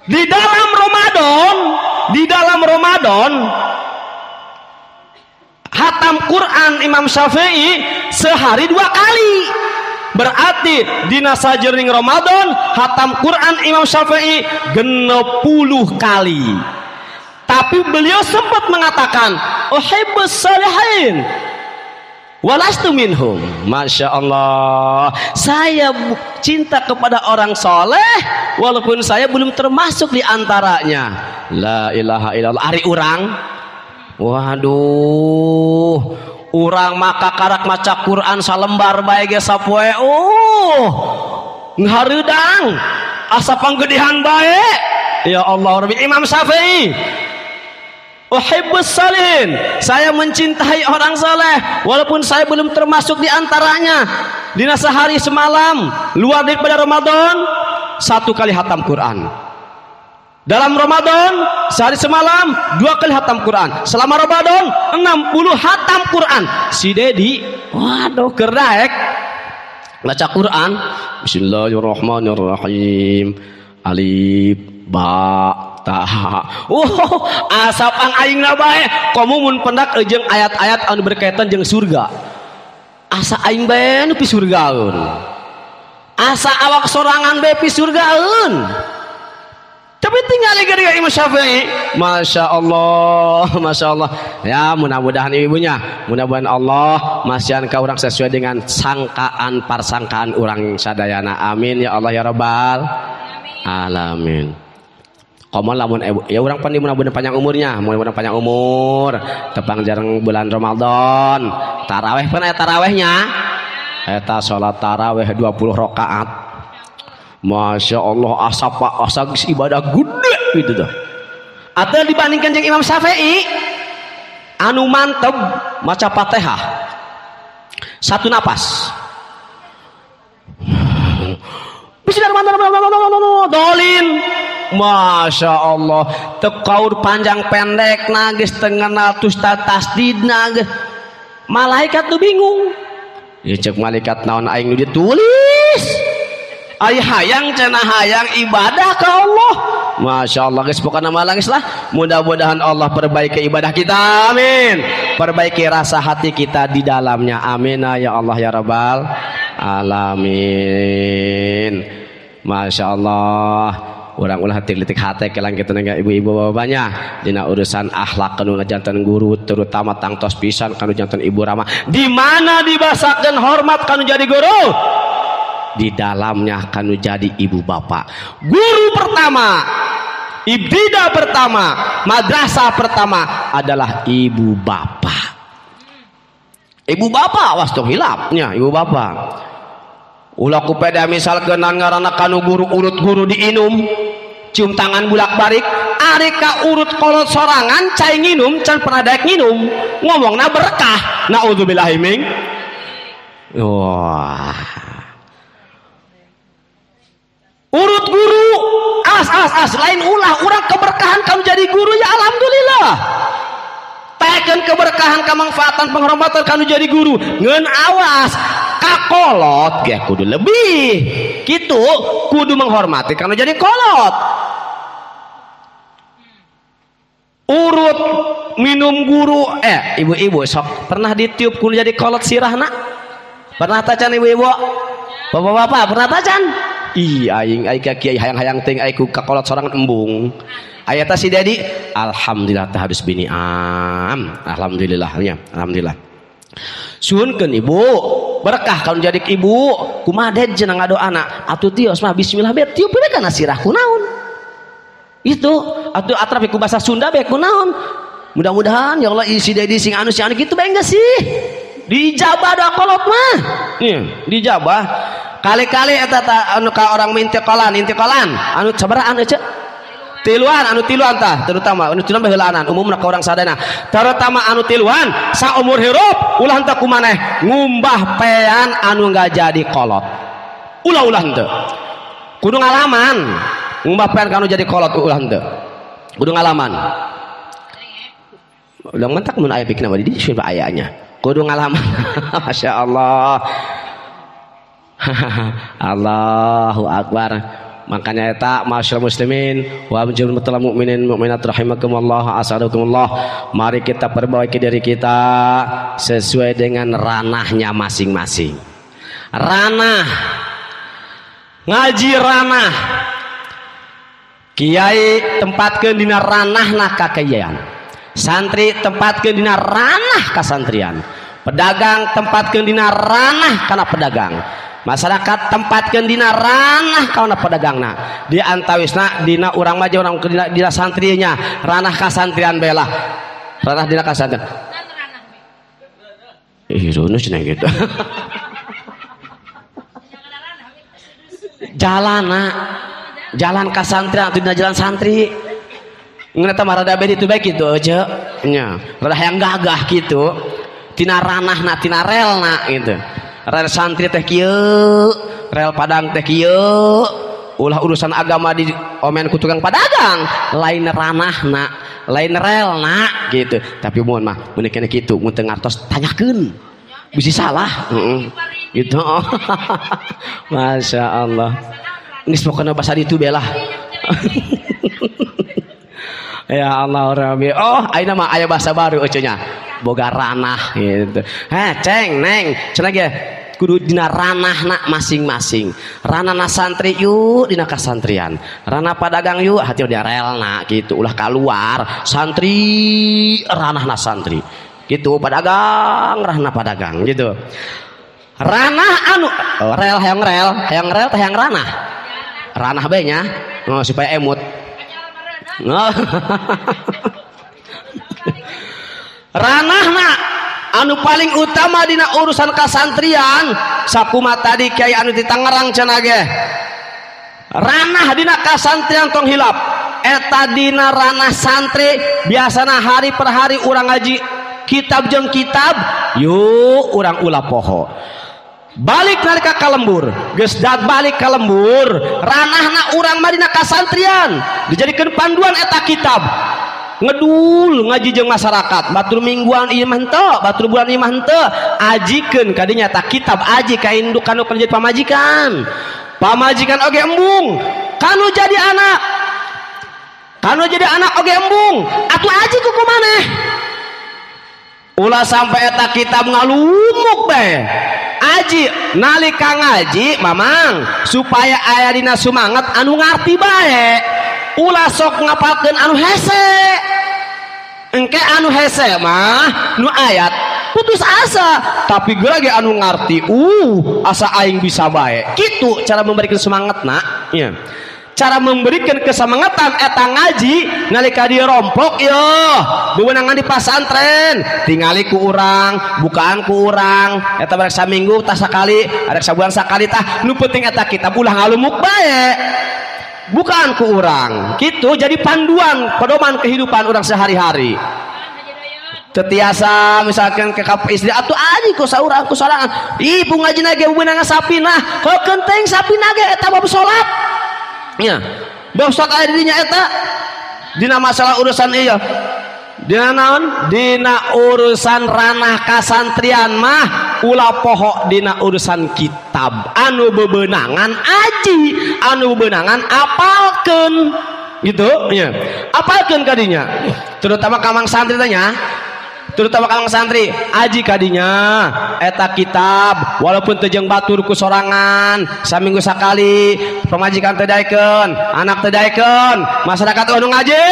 Di dalam Ramadan, di dalam Ramadan hatam Quran Imam Syafi'i sehari 2 kali. Berarti dina sajering Ramadan hatam Quran Imam Syafi'i 60 kali. Tapi beliau sempat mengatakan uhibbus salihin walastu minhum. Masya Allah, saya cinta kepada orang soleh walaupun saya belum termasuk di antaranya. La ilaha illallah. Ari urang, waduh, urang maka karak maca Quran salembar bae ge sapoe, ngareudang asa panggedehan bae. Ya Allah Rabbi. Imam Syafi'i uhibbus salihin, saya mencintai orang soleh walaupun saya belum termasuk di antaranya. Dina sehari semalam luar daripada Ramadan 1 kali hatam Quran. Dalam Ramadan sehari semalam 2 kali hatam Quran. Selama Ramadan 60 hatam Quran. Si Dedi, waduh, kerdaek baca Quran. Bismillahirrahmanirrahim. Alif ba ta. Asap ang aingna bae. Komo mun pendak jeung ayat-ayat anu berkaitan jeung surga. Asa aing bae nu pi surgaeun. Asa awak sorangan bae pi surgaeun. Tapi tinggal lagi Imam Syafi'i. Masya Allah, Masya Allah. Ya mudah-mudahan ibunya, mudah-mudahan Allah masihan ka urang sesuai dengan sangkaan parsangkaan urang sadayana. Amin ya Allah ya Rabbal alamin. Komo lamun ya urang pan mudah-mudahan panjang umurnya, mudah-mudahan panjang umur, tepang jarang bulan Ramadan. Taraweh pan aya tarawehnya. Eta salat taraweh 20 rakaat. Masya Allah, asa pak asa ibadah gede gitu tuh. Atau dibandingkan jeung Imam Syafi'i anu mantep maca Fatihah satu napas. Bismillahirrahmanirrahim. Dolin. Masya Allah, tekaur panjang pendek nagis tengenal tus tasdid nagis. Malaikat tuh bingung. Ya cek malaikat naon aing nu ditulis. Ay hayang cenah hayang ibadah ke Allah. Masya Allah guys, pokoknya malangis lah. Mudah-mudahan Allah perbaiki ibadah kita, amin. Perbaiki rasa hati kita di dalamnya, amin ya Allah ya Rabbal alamin. Masya Allah. Urang ulah hati-hati hati kelang kita nengah ibu-ibu bapaknya dina urusan akhlak kanu jantan guru terutama tangtos pisan kanu jantan ibu rama. Di mana dibasakeun hormat kanu jadi guru, di dalamnya kanu jadi ibu bapak. Guru pertama, ibtidah pertama, madrasah pertama adalah ibu bapak. Ibu bapak awas tong hilapnya ibu bapak. Ulah ku peda misal kenan ngaranna kanu guru urut guru diinum, cium tangan bulak-balik, ari ka urut kolot sorangan cai nginum can pernah daek nginum, ngomongna berkah. Naudzubillahi min. Wah. Urut guru as as as lain ulah urang keberkahan kamu jadi guru ya alhamdulillah. Teken keberkahan kemanfaatan penghormatan kamu jadi guru ngeun awas kakolot ge kudu lebih gitu, kudu menghormati kamu jadi kolot. Urut minum guru, ibu-ibu sok pernah ditiup kudu jadi kolot sirahna? Pernah tacan ibu-ibu? Bapak-bapak pernah tacan? Ih aing aing ka kiai hayang-hayang teuing aing ku kakolot sorangan embung. Aya tah si Dedi, alhamdulillah tah harus bini am. Alhamdulillah nya, alhamdulillah. Suhunkeun ibu, berkah kalau jadi ibu, kumaha ded cenah ngadoana? Atuh tios mah bismillah be tiup we kana sirah kunaon. Itu atuh atrap ku bahasa Sunda be kunaon. Mudah-mudahan ya Allah isi Dedi sing anu sing anu kitu bae geus sih. Dijabah doa kolot mah. Nih, dijabah. Kali-kali eta anu ka orang intikolan, intikolan anu sabaraha anu ceu? Tiluan, anu tiluan tah, terutama anu tiluan baheulaanan umumna ka urang sadayana. Terutama anu tiluan saumur hirup ulah henteu kumaneh ngumbah pean anu enggak jadi kolot. Ulah-ulah henteu. Kudu ngalaman ngumbah pean kanu jadi kolot ulah henteu. Kudu ngalaman. Ulah mentak mun aya pikna mah di dieu ayanya. Kudu ngalaman. Masya Allah. Allahu akbar. Makanya eta masyaallah muslimin wa jumlatul mukminin mukminat rahimakumullah asadukumullah. Mari kita perbaiki diri kita sesuai dengan ranahnya masing-masing. Ranah ngaji ranah kiai tempatkeun dina ranahna kakayaan. Santri tempatkeun dina ranah kasantrian. Pedagang tempatkeun dina ranah kana pedagang. Masyarakat tempatkeun dina ranah kana pedagangna. Di antawisna dina urang mah urang dina santrinya, ranah kasantrian bae lah. Ranah dina kasantrian. Ih, runus cenah gitu. Jalana, jalan kasantrian atuh dina jalan santri. Ngeun eta mah rada beda itu bae kitu aja. Nya, rada hayang gagah kitu. Tina ranahna, tina relna gitu. Rel santri teh kieu, rel padang teh kieu. Ulah urusan agama di omen ku tukang padagang, lain ranahna, lain relna gitu. Tapi mun mah mun kene kitu, mun teu ngartos tanyakeun. Bisi salah, heeh. Gitu. Masya Allah. Geus pokona basa ditu belah. Ya Allah Rabbi. Oh, ayeuna mah aya bahasa baru euceu nya. Boga ranah gitu. Heh, ceng, neng, cenah ge kudu dina ranahna masing-masing. Ranahna santri yuk dina kasantrian. Ranah padagang yuk hati dina relna gitu. Ulah kaluar santri ranahna santri. Gitu padagang ranahna padagang gitu. Ranah anu oh, rel hayang rel teh hayang ranah. Ranah bae nya. Oh, supaya emut. Oh. Ranahna anu paling utama dina urusan kasantrian sakuma tadi kiai anu di Tangerang cenah ge. Ranah dina kasantrian tong hilap eta dina ranah santri biasana hari per hari urang ngaji kitab jeung kitab yuk urang ulah poho. Balik nalika ka lembur geus dat balik ka lembur ranahna urang mah dina kasantrian dijadikeun panduan eta kitab. Ngedul ngaji jeung masyarakat batur mingguan ieu mah henteu batur bulan ieu mah henteu ajikeun ka dinya ta kitab aji ka induk kanu jadi pamajikan pamajikan oge embung kanu jadi anak kanu jadi anak oge embung atuh aji ku kumaneh ulah sampai eta kitab ngalumuk bae aji nalika ngaji mamang supaya aya dina sumanget anu ngarti bae ulah sok ngapalkeun anu hese engke anu hese mah nu ayat putus asa tapi geura ge anu ngarti asa aing bisa bae kitu cara memberikan semangatna nya. Cara memberikan kesemangatan eta ngaji nalika dirompok yo bewenangan di pasantren tingali ku urang bukaan ku urang eta barek saminggu tah sakali arek sabulan sakali tah nu penting eta kitab ulah ngalumuk bae bukan ku urang gitu jadi panduan pedoman kehidupan orang sehari-hari. Tetiasa misalkan ke istri atuh aji ku saurang ku sorangan ibu ngajina ge beunang sapinah heukeun teuing sapinah ge eta bab salat nya bab salat aya di dinya eta dina masalah urusan ieu dina naon dina urusan ranah kasantrian mah ulah poho dina urusan kitab anu bebenangan aji anu bebenangan apalkeun. Gitu nya. Apalkeun kadinya? Terutama kamang santri tanya. Terutama kamang santri, aji kadinya eta kitab walaupun teu jeung batur ku sorangan, saminggu sakali, pamajikan teu daekeun, anak teu daekeun, masyarakat anu ngaji.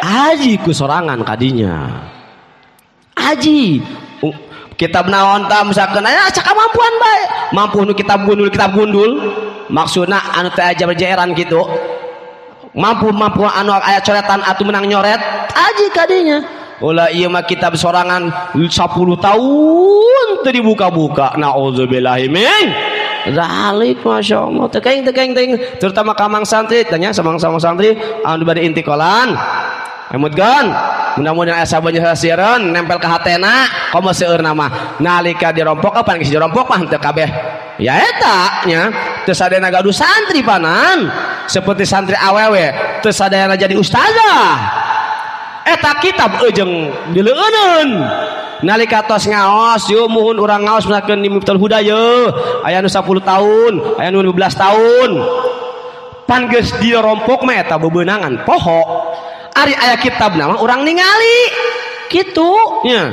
Aji ku sorangan kadinya. Aji kitab naon tah misalkeun aya sakamampuan bae. Mampu nu kitab gundul maksudna anu teh aja berjeeran kitu. Mampu-mampu anu aya coretan atuh menang nyoret, aji kadinya. Ulah ieu mah kitab sorangan 10 tahun teu dibuka-buka. Nauzubillahi min dzalik, masyaallah. Teu kaing terutama kamang santri tanya samang-samang santri anu bade intikolan. Emutkeun mudah-mudahan aya sabanyak sieun nempel ka hatena komo seueurna mah nalika dirompok kapan geus dirompok mah teu kabeh. Ya eta nya teu sadayana gaduh santri panan seperti santri awewe teu sadayana jadi ustazah. Eta kitab eujeung dileuneun nalika tos ngaos yeuh muhun urang ngaos misalkeun di Miftahul Huda yeuh aya nu 10 tahun aya nu 15 tahun pan geus dirompok mah eta bebeunangan poho. Ari aya kitab mah urang ningali kitu nya.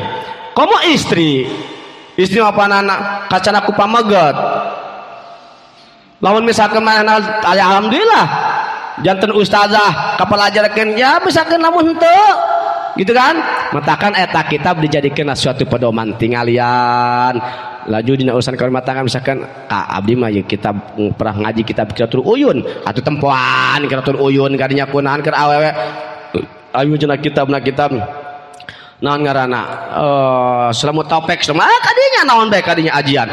Komo istri istri mah panana kacana ku pameget lamun misalkeun manehna aya alhamdulillah janten ustazah kapelajarkeun ya misalkeun lamun henteu gitu kan matakan eta kitab dijadikeun suatu pedoman tingalian laju dina urusan rumah tangga misalkan ka abdi mah ieu kitab pernah ngaji kitab Qiratul Uyun atuh tempoan Qiratul Uyun kadinya kunaon keur awewe ayu cenah kitabna kitab naon ngaranna Selamu Taufik mah kadinya naon bae kadinya ajian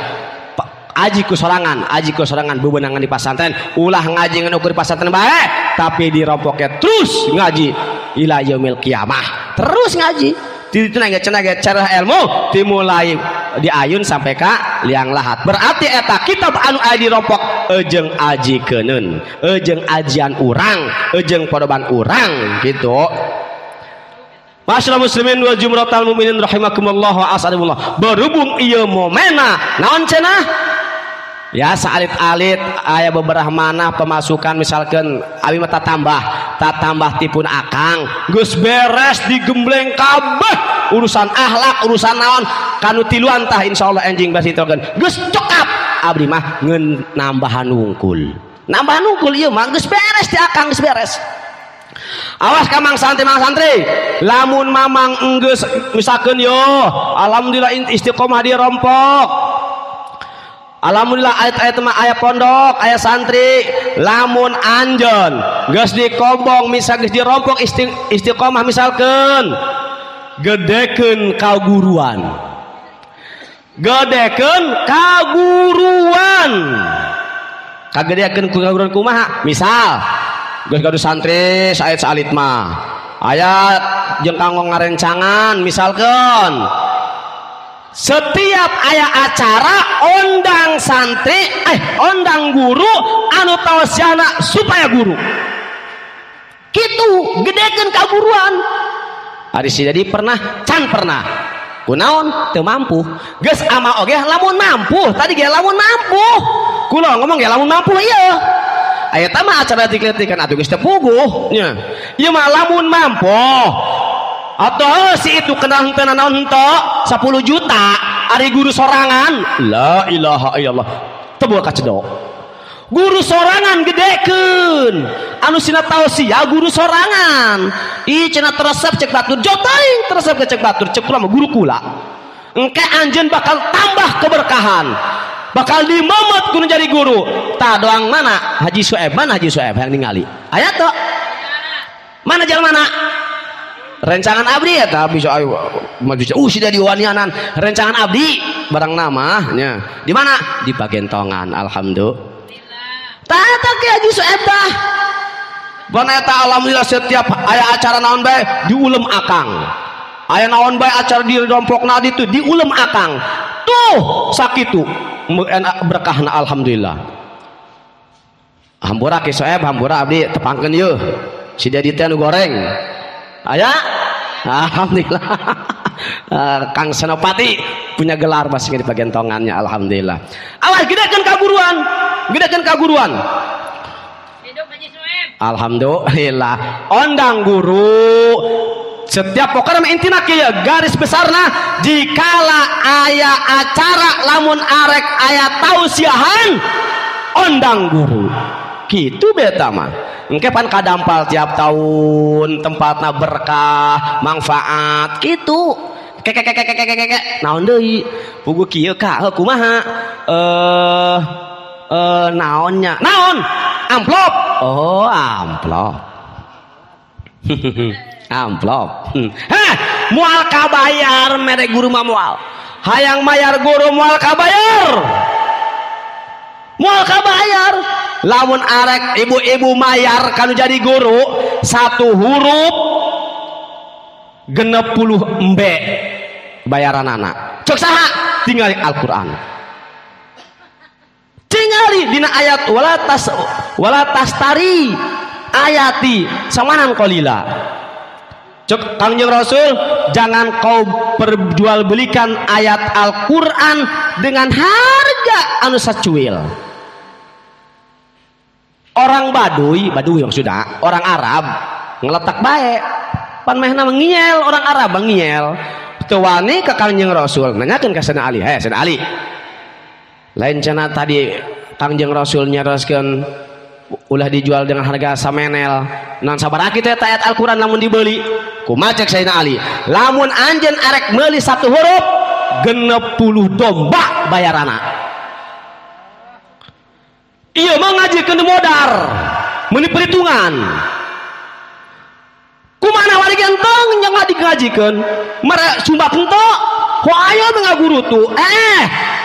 aji ku sorangan bebenangan di pasantren ulah ngaji ngan ukur di pasantren bae tapi dirompoknya terus ngaji ila yaumil kiamah terus ngaji di cenah ge cara ilmu dimulai diayun sampai ka liang lahat berarti eta kitab anu aya dirompok eujeung aji keuneun eujeung ajian urang eujeung paroban urang gitu. Masyaallah muslimin wal jumratal mukminin rahimakumullah wa asadullah berhubung ieu momena naon cenah ya saalit-alit aya beberapa mana pemasukan misalkan abi mah tatambah tipun akang geus beres digembleng kabeh urusan akhlak urusan naon kanu tiluan tah insyaallah enjing basitokeun geus cekap abdi mah ngeun nambahan wungkul ieu mah geus beres di akang geus beres. Awas ka mang santri lamun mamang enggeus misalkeun yo alhamdulillah istiqomah dirompok alhamdulillah ayat-ayat mah aya pondok aya santri lamun anjeun geus dikombong misal geus dirompok istiqomah misalkeun gedekeun kaguruan kagedekeun kaguruan kumaha misal geus gaduh santri saait-salit mah aya jeung kanggo ngarencangan misalkeun setiap aya acara ondang santri ondang guru anu tausiahna supaya guru kitu gedekeun kaguruan. Ari si jadi pernah can pernah kunaon teu mampu geus ama oge lamun mampu tadi ge lamun mampu kula ngomong ge lamun mampu ieu aya mah acara dikletikan atuh geus teu puguh nya ieu mah lamun mampu atau si itu kena henteu naon henteu 10 juta ari guru sorangan la ilaha illallah teu boga kacedok guru sorangan gedekeun anu sina tausiah guru sorangan ih cenah teresep cek batur jotaing teresep ke cek batur cek kula mah guru kula engke anjeun bakal tambah keberkahan bakal dimemet kudu jadi guru tah doang mana Haji Sueb mana Haji Sueb yang ningali aya teu mana jalan mana rencangan abdi ya tapi bisa ayo maju sudah diwanianan rencangan abdi barang namanya di mana di Pagentongan alhamdulillah tah eta ke Haji Sueb tah eta alhamdulillah setiap aya acara naon bae diulem akang aya naon bae acara di rompokna ditu diulem akang tuh sakitu berkahna alhamdulillah hampura Ki Sueb hampura abdi tepangkeun yeuh si Dedi teh anu goreng aya alhamdulillah Kang Senopati punya gelar masih di pagentongannya alhamdulillah. Awas gedekeun kaguruan, gedekeun kaguruan. Hidup Haji Sueb. Alhamdulillah ondang guru setiap pokoknya intina kieu garis besarna jikala aya acara lamun arek aya tausiahan ondang guru kitu beta mah engke pan kadampal tiap tahun tempatna berkah manfaat kitu kekekekekekeke naon deui puguh kieu ka heuh kumaha naonnya naon amplop oh amplop amplop heh moal kabayar mere guru mah moal hayang mayar guru moal kabayar moal kabayar lamun arek ibu-ibu mayar kanu jadi guru satu huruf 60 embe bayaran anak cek saha tinggali Al-Qur'an tingali dina ayat wala tastari ayati samanan qalila cek Kangjeng Rasul jangan kau perjualbelikan ayat Al-Qur'an dengan harga anu sacuil. Orang Baduy, Baduy maksudna orang Arab ngeletak bae pan mehna ngiel orang Arab ngiel teu wani ka Kangjeng Rasul nanyakeun ka Sayyidina Ali, "Heh Sayyidina Ali, lain cenah tadi Kangjeng Rasul nyaroskeun ulah dijual dengan harga samenel naon sabaraha kitu eta ayat Al-Qur'an lamun dibeli?" Kumaha cek Sayyidina Ali, "Lamun anjeun arek meuli satu huruf 60 domba bayarana." Ieu mah ngajikeun modar meuni perhitungan kumana wari genteng yang ngajikeun mere sumbak henteu ho aya mah ngaguru tuh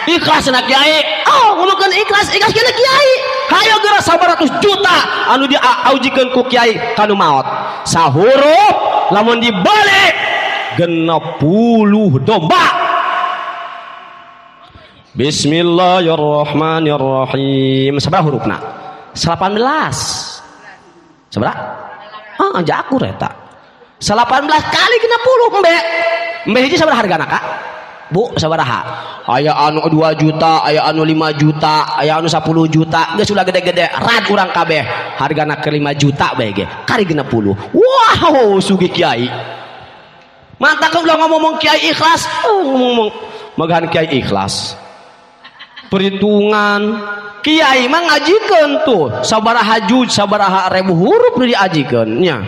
ikhlas na kiai oh ngomongkeun ikhlas ikhlas kana kiai hayo geura 100 juta anu diaujikeun ku kiai kanu maot sahurup lamun dibalik 60 domba. Bismillahirrahmanirrahim. Sabaraha hurufna? 18. Sabaraha? Ah, aja aku eta. 18 kali 60 embe. Embe hiji sabaraha hargana, Kak? Bu, sabaraha? Aya anu 2 juta, aya anu 5 juta, aya anu 10 juta. Geus ulah gede-gede, rad urang kabeh. Hargana ke 5 juta bae ge. Kari 60. Wow, sugih kiai. Mantap ulah ngomong kiai ikhlas, ngomong magahan kiai ikhlas. Perhitungan kiai mah ngajikeun tuh sabaraha juz sabaraha ribu huruf nu diajikeun nya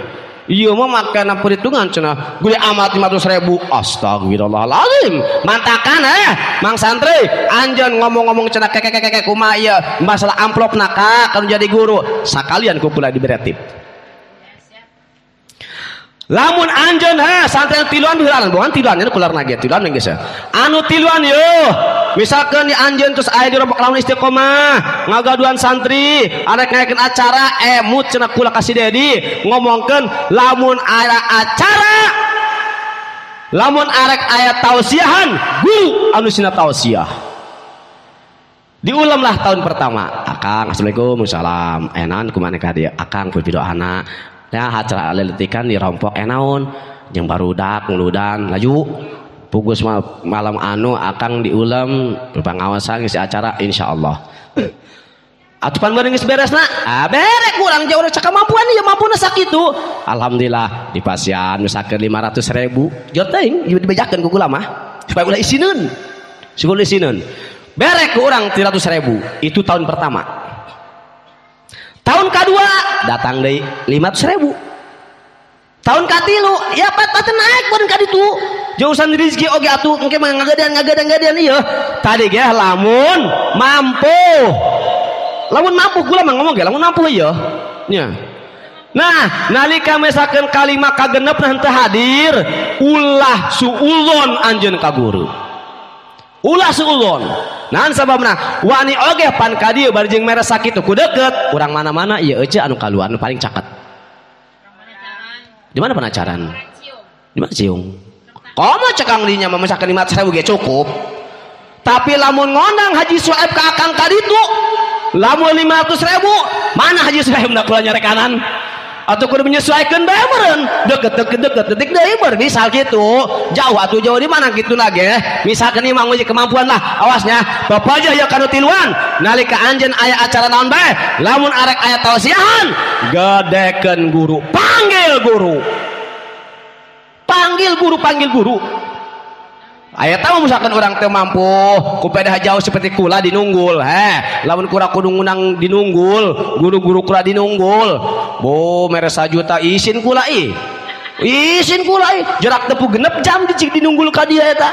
ieu mah makana perhitungan cenah gule amat 500.000 astagfirullahalazim mantakan mang santri anjeun ngomong-ngomong cenah kekekekeke kumaha ieu masalah amplopna ka kanu jadi guru sakalian ku pula dibere tip lamun anjeun santri tiluan heula bukan tiluan nya kular nage tiluan geus anu tiluan yo misalkan di anjeun terus aya di rombak lamun istiqomah ngagaduhan santri arek ngayakeun acara emut cenah kula ka si Dedi ngomongkeun lamun aya acara lamun arek aya tausiahan guru anu sina tausiah diulamlah tahun pertama akang assalamualaikum salam enan kumaha ka dieu akang pun doana ya acara leletikan di rompok enaon jeung barudak nguludan laju pugus malam anu akang diulam pengawasan ngisi acara insyaallah atupan bareng geus beresna ah berek kurang jauh cak kemampuan ieu mampuna sakitu alhamdulillah di pasian misalkan 500.000 jor teuing dibejakeun ku kula mah supaya ulah isineun supaya isineun berek ku urang 300.000 itu tahun pertama. Tahun kedua datang deui 500.000. Tahun katilu ya pat naik pun ka ditu. Jausan rezeki oge atuh engke mah ngagedean ieu. Tadi ge lamun mampu. Lamun mampu kula mah ngomong ge lamun mampu ieu. Nya. Nah, nalika mesakeun kalima kagenep nah henteu hadir, ulah suulon anjeun ka guru. Ulah suulon. Naon sababna? Wani oge pan ka dieu bari jeung mere sakitu ku deukeut, urang mana-mana ieu euceu anu kaluar anu paling caket. Di mana penacaran? Di mana ciung? Komo cekang dinya mah misalkan 500.000 ge cukup. Tapi lamun ngondang Haji Suaib ka akang ka ditu, lamun 500.000, mana Haji Suaib na kula nyarekanan? Atau kudu menyesuaikan bae meureun deket deket deket detik deui meureun misal kitu jauh atuh jauh di mana kitu lagi misalkan ieu mah nguji kemampuan lah awasnya bapak aja ya kanu tiluan nalika anjeun aya acara naon bae lamun arek aya tausiahan gedekeun guru panggil guru panggil guru panggil guru. Aya tahu misalkan orang teu mampu ku pedah jauh seperti kula dinunggul heh lamun kura kudu ngundang dinunggul guru-guru kula dinunggul bo mere sajuta isin kula ih isin kula ih jarak tepu genep jam dicik dinunggul ka dia eta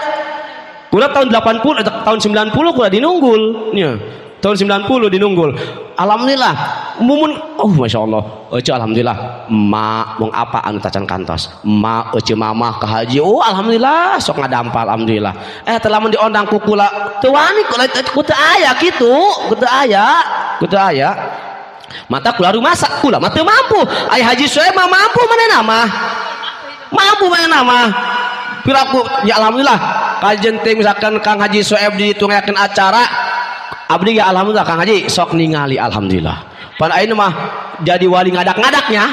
kula tahun 80 tahun 90 kula dinunggul nya tahun 90 dinunggul alhamdulillah mumun oh masya Allah ece alhamdulillah emak mong apa anu tacan kantos emak ece mamah ke haji oh alhamdulillah sok ngadampal alhamdulillah telah mun diondang ku kula teu wani kula ku teu aya kitu ku teu aya ku teu aya mata kula rumasa kula mah teu mampu aya haji soe mah mampu manehna mah mampu manehna mah piraku ya alhamdulillah kajen teh misalkan Kang Haji Soeb ditungakeun acara abdi ya alhamdulillah Kang Haji sok ningali alhamdulillah pan ayeuna mah jadi wali ngadak-ngadaknya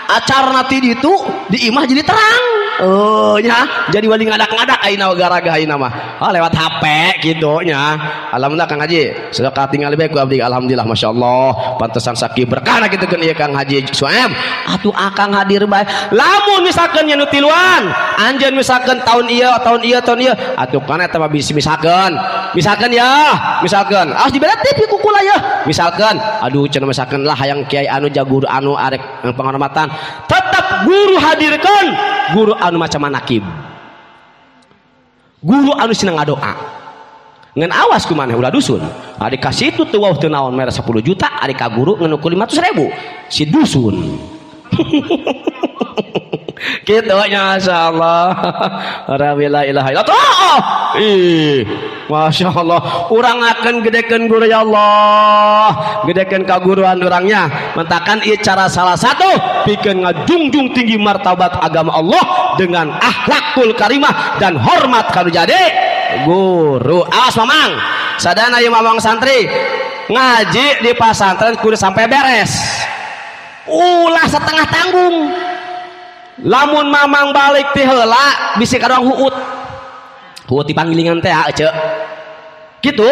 acara nanti ditu di imah jadi terang oh nya jadi wali ngadak-ngadak ayeuna garaga ayeuna mah oh, lewat HP gitu nya alhamdulillah Kang Haji sudah katingali bae ku abdi alhamdulillah masyaallah pantesan saki berkah kitu keun ieu Kang Haji Suaib atuh akang hadir bae lamun misalkan nya nu tiluan anjeun misalkan tahun ieu tahun ieu tahun ieu atuh kana eta mah bisi misalkan misalkan ya misalkan awas dibere TV ku kula ya misalkan aduh cenah misalkan lah hayang kiai anu jaguru anu arek penghormatan tetap guru hadirkan guru anu macam manakib guru anu senang ngadoa ngan awas kumaneh ulah dusun ari ka situ teu wauh teu naon mere 10 juta ari ka guru ngan ukur 500.000 si dusun kitu nya masyaallah la ilaha illallah ih masyaallah urang akan gedekeun guru ya Allah gedekeun kaguruan urangnya mentakan ieu cara salah satu pikeun ngajungjung tinggi martabat agama Allah dengan akhlakul karimah dan hormat kanu jadi guru. Awas mamang sadana ieu mamang santri ngaji di pasantren kudu sampai beres ulah setengah tanggung lamun mamang balik ti heula bisi kadang huut huut dipanggilingan teh ece gitu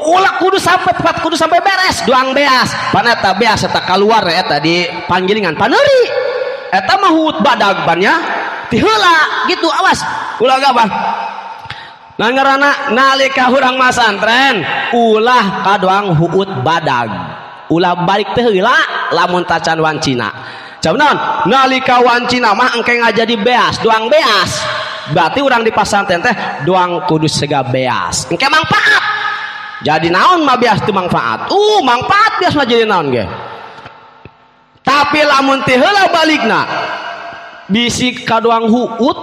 ulah kudu sampai tepat kudu sampai beres doang beas pan eta beas eta kaluar eta di panggilingan paneuri eta mah huut badag bannya ti heula gitu awas ulah gabah nah ngaranna nalika urang masantren ulah kadoang huut badag ulah balik teh heula lamun tacan wancina jam naon nalika wancina mah engke ngajadi beas doang beas berarti urang di pasantren teh doang kudu sega beas engke manfaat jadi naon mah beas teu manfaat manfaat beas mah jadi naon ge tapi lamun teh heula balikna bisi kadoang huut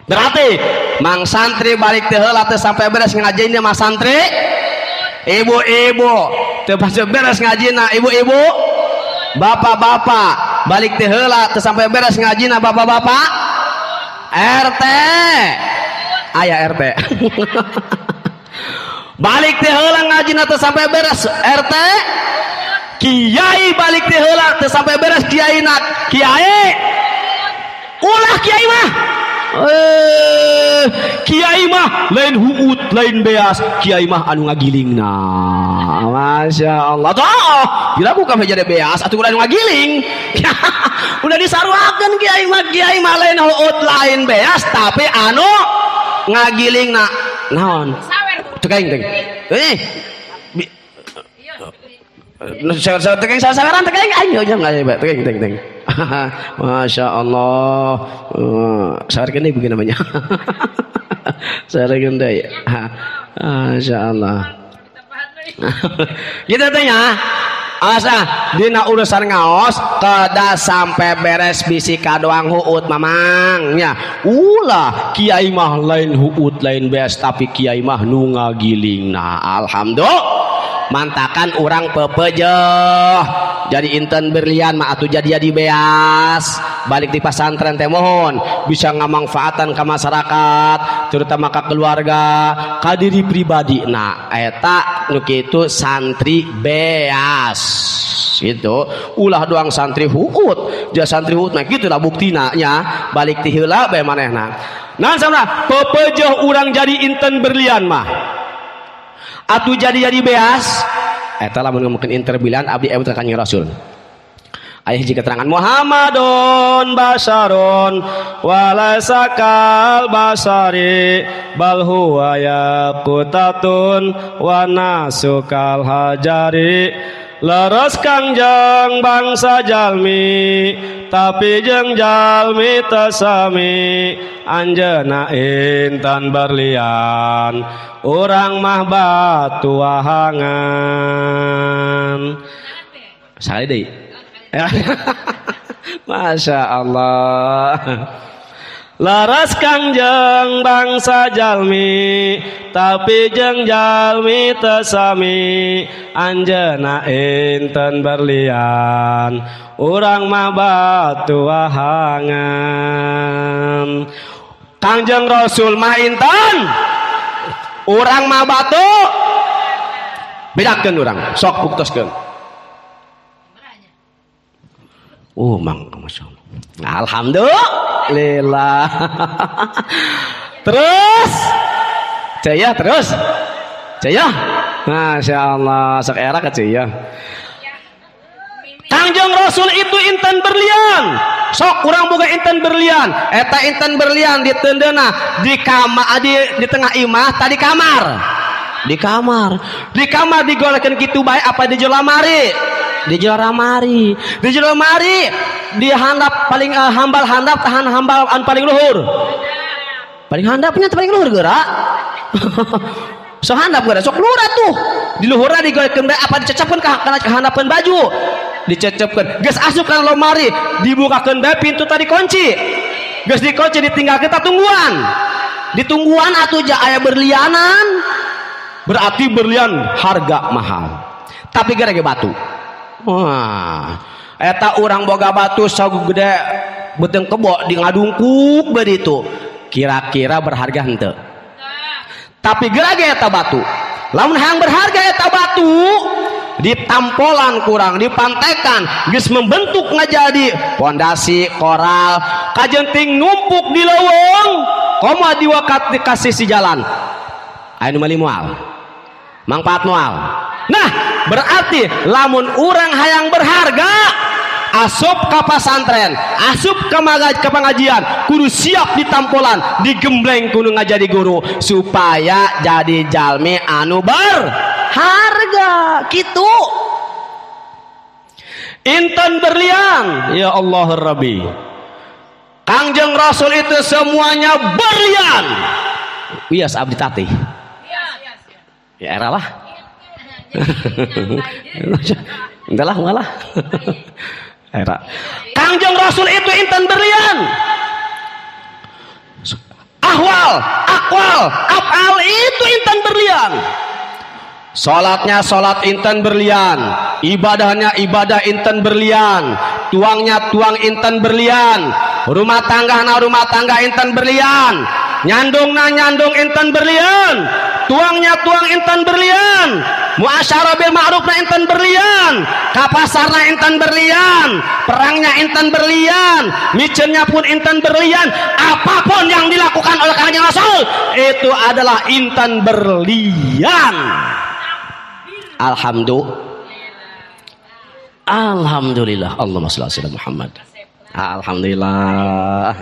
berarti mang santri balik teh heula teh sampai beres ngajina mah santri ibu-ibu teu beres ngajina ibu-ibu bapak-bapak balik teh heula teu sampai beres ngajina bapak-bapak RT aya RT balik teh heula ngajina teu sampai beres RT kiai balik teh heula teu sampai beres kiai nak kiai ulah kiai mah kiai mah lain huut lain beas kiai mah anu ngagilingna masya Allah toh bila bukan jadi beas atuh anu ngagiling udah disaruakeun kiai mah lain huut lain beas tapi anu ngagilingna naon teuing teuing eh sawer teuing saweran teuing aing nya teuing teuing teuing Masya Allah sawer gede begini namanya sawer gede Masya Allah gitu tanya asa dina urusan ngaos kada sampai beres bisi kadoang huut mamang nya ulah kiai mah lain huut lain beres tapi kiai mah nu ngagilingna alhamdulillah mantakan urang pepejeh jadi inten berlian mah atuh jadi beas balik di pasantren teh mohon bisa ngamangfaatan ka masyarakat terutama ka keluarga ka diri pribadi nah eta nu kitu santri beas Gitu. Ulah doang santri huut. Ja santri huut nah kitu lah buktina nya balik ti heula bae manehna. Nah sama pepejoh urang jadi inten berlian mah. Atuh jadi beas eta lamun ngomongkeun inten berlian abdi emut ka Kanjeng Rasul. Aya hiji keterangan Muhammadun basarun walaisakal basari bal huwa yaqutatun wa nasukal hajari. Leres kangjeng bangsa jalmi tapi jeung jalmi tesami anjeunna intan berlian urang mah batu wahangan. Sakali deui. Masya Allah. Laras kangjeng bangsa jalmi tapi jeung jalmi tesami anjeunna inten berlian urang mah batu wahangan. Kangjeng Rasul mah inten urang mah batu. Bedakeun urang sok buktoskeun. Oh mang Masya Allah. Alhamdulillah. Terus Ceyah terus Ceyah Masya Allah sok era ke Ceyah. Kangjeng Rasul itu intan berlian. Sok kurang boga intan berlian. Eta intan berlian di tendena di kamar di tengah imah tadi kamar. Di kamar. Di kamar digolekeun kitu bae apa di jero lamari? Di jero lamari. Di jero lamari di handap paling hambal handap tahan hambal an paling luhur. Paling handapnya paling luhur geura. So handap geura sok luhur atuh. Di luhurna digolekeun bae apa dicecepkeun ka handapeun baju. Dicecepkeun. Geus asup kana lemari, dibukakeun bae pintu tadi kunci. Geus dikunci ditinggalkeun ta tungguan. Ditungguan atuh ja aya berlianan. Berarti berlian harga mahal. Tapi gara-gara batu. Wah, eta urang boga batu sagu gede beuteung kebo di ngadungkuk beritu. Kira-kira berharga henteu. Tapi gerage eta batu. Lamun hayang berharga eta batu ditampolan kurang, dipantekan, geus membentuk ngajadi pondasi koral, kajenting numpuk di leuweung, komo diwakat dikasih si jalan. Aya nu meuli moal. Mangpaat moal. Nah, berarti lamun urang hayang berharga asup ka pasantren, asup ka pengajian, kudu siap ditampolan, digembleng kudu ngajadi guru supaya jadi jalmi anu berharga kitu. Intan berlian, ya Allah Rabbi. Kangjeng Rasul itu semuanya berlian. Wias abdi tatih. Ya era lah. Entahlah malah. Era. Kangjeng Rasul itu intan berlian. Ahwal, akwal, afal itu intan berlian. Salatnya salat intan berlian, ibadahnya ibadah intan berlian, tuangnya tuang intan berlian, rumah tanggana rumah tangga intan berlian, nyandungna nyandung intan berlian, tuangnya tuang intan berlian, muasyarah bil ma'rufna intan berlian, kapasarna intan berlian, perangnya intan berlian, micennya pun intan berlian. Apapun yang dilakukan oleh Kanjeng Rasul itu adalah intan berlian. Alhamdulillah. Alhamdulillah. Allahumma sholli ala Muhammad. Alhamdulillah.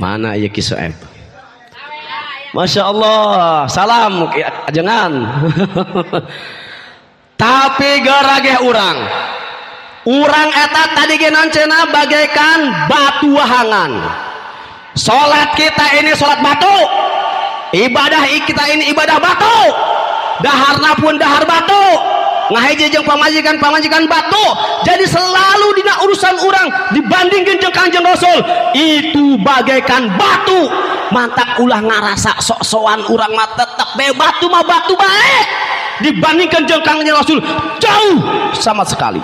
Mana ya kisah? Masya Allah, salam jangan. Tapi gerageh urang, urang eta tadi genon cenah bagaikan batu wahangan. Salat kita ini salat batu, ibadah kita ini ibadah batu, daharna pun dahar batu, ngahiji jeung pamajikan pamajikan batu. Jadi selalu dina urusan urang dibandingkan jeung Kanjeng Rasul itu bagaikan batu. Mantak ulah ngarasa sok-sokan urang mah tetep bae batu mah batu bae. Dibandingkan jeung Kanjeng Rasul jauh sama sekali.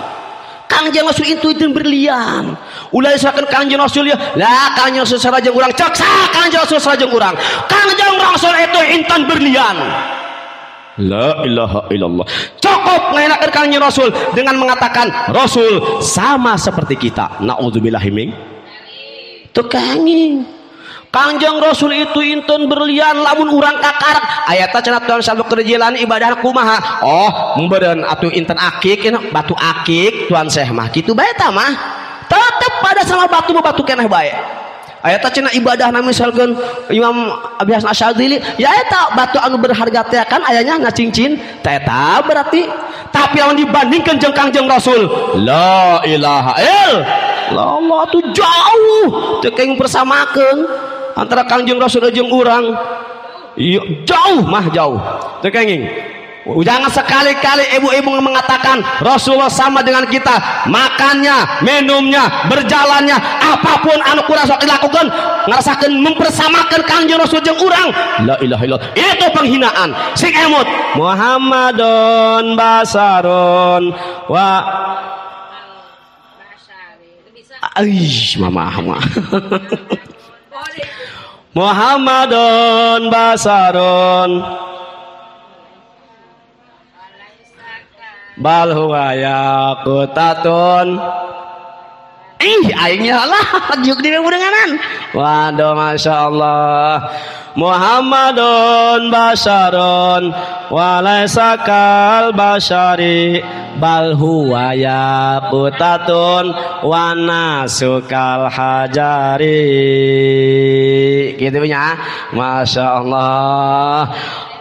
Kanjeng Rasul itu berlian. Ulah diserahkan Kanjeng Rasul ya. Lah Kanjeng Rasul sareng urang cek sa Kanjeng Rasul sareng urang. Kanjeng Rasul itu intan berlian. La ilaha illallah. Cukup ngaenakeun Kangjeng Rasul dengan mengatakan Rasul sama seperti kita. Naudzubillahi min. Teu kenging. Kangjeng Rasul itu intun berlian lamun urang kakarak. Ayatna cenah Tuan Syekh Jilani ibadah kumaha? Oh, meureun atuh inten akik batu akik Tuan Syekh mah kitu bae tah mah. Tetep pada sama batu batu keneh bae. Ayatna cenah ibadahna misalkeun Imam Abi Hasan Asy-Syadzili, ya eta batu anu berharga teh kan ayanya na cincin teh eta berarti. Tapi lamun dibandingkeun jeung Kangjeng Rasul, la ilaha illallah tuh jauh teu kenging persamakeun antara Kangjeng Rasul jeung urang. Jauh mah jauh teu kenging. Jangan sekali-kali ibu-ibu mengatakan Rasulullah sama dengan kita. Makannya, minumnya, berjalannya, apapun anu kurang sok dilakukan, ngerasakan mempersamakan Kangjeng Rasul jeung urang. La ilaha illallah. Itu penghinaan. Sing emut Muhammadun basarun wa Aish, mama mama. Muhammadun basarun bal huwa yaqutatun. Ih, aingnya lah juk di budanganan. Waduh, masya Allah. Muhammadun basarun walaisa kal basari bal huwa yaqutatun wa nasukal hajari. Gitu nya. Masya Allah.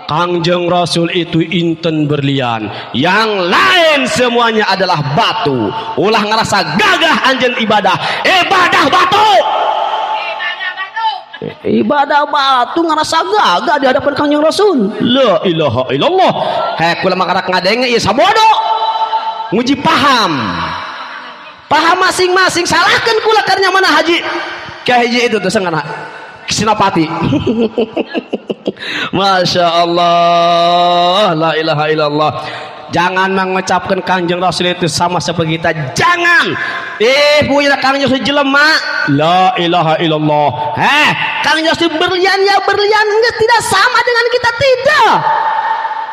Kangjeng Rasul itu inten berlian, yang lain semuanya adalah batu. Ulah ngerasa gagah anjeun ibadah, ibadah batu, ibadah batu ngerasa gagah di hadapan Kangjeng Rasul. La ilaha illallah. Heh, kula mah karak ngadenge ieu sabodo. Nguji paham, paham masing-masing. Salahkeun kula karnya mana haji kiai haji itu tuh sengana Sinapati. Masya Allah, la ilaha illallah. Jangan mengucapkan Kangjeng Rasul itu sama seperti kita. Jangan. Punya Kangjeng Rasul jelema. La ilaha illallah. Kangjeng Rasul berlian ya berlian, enggak, tidak sama dengan kita, tidak.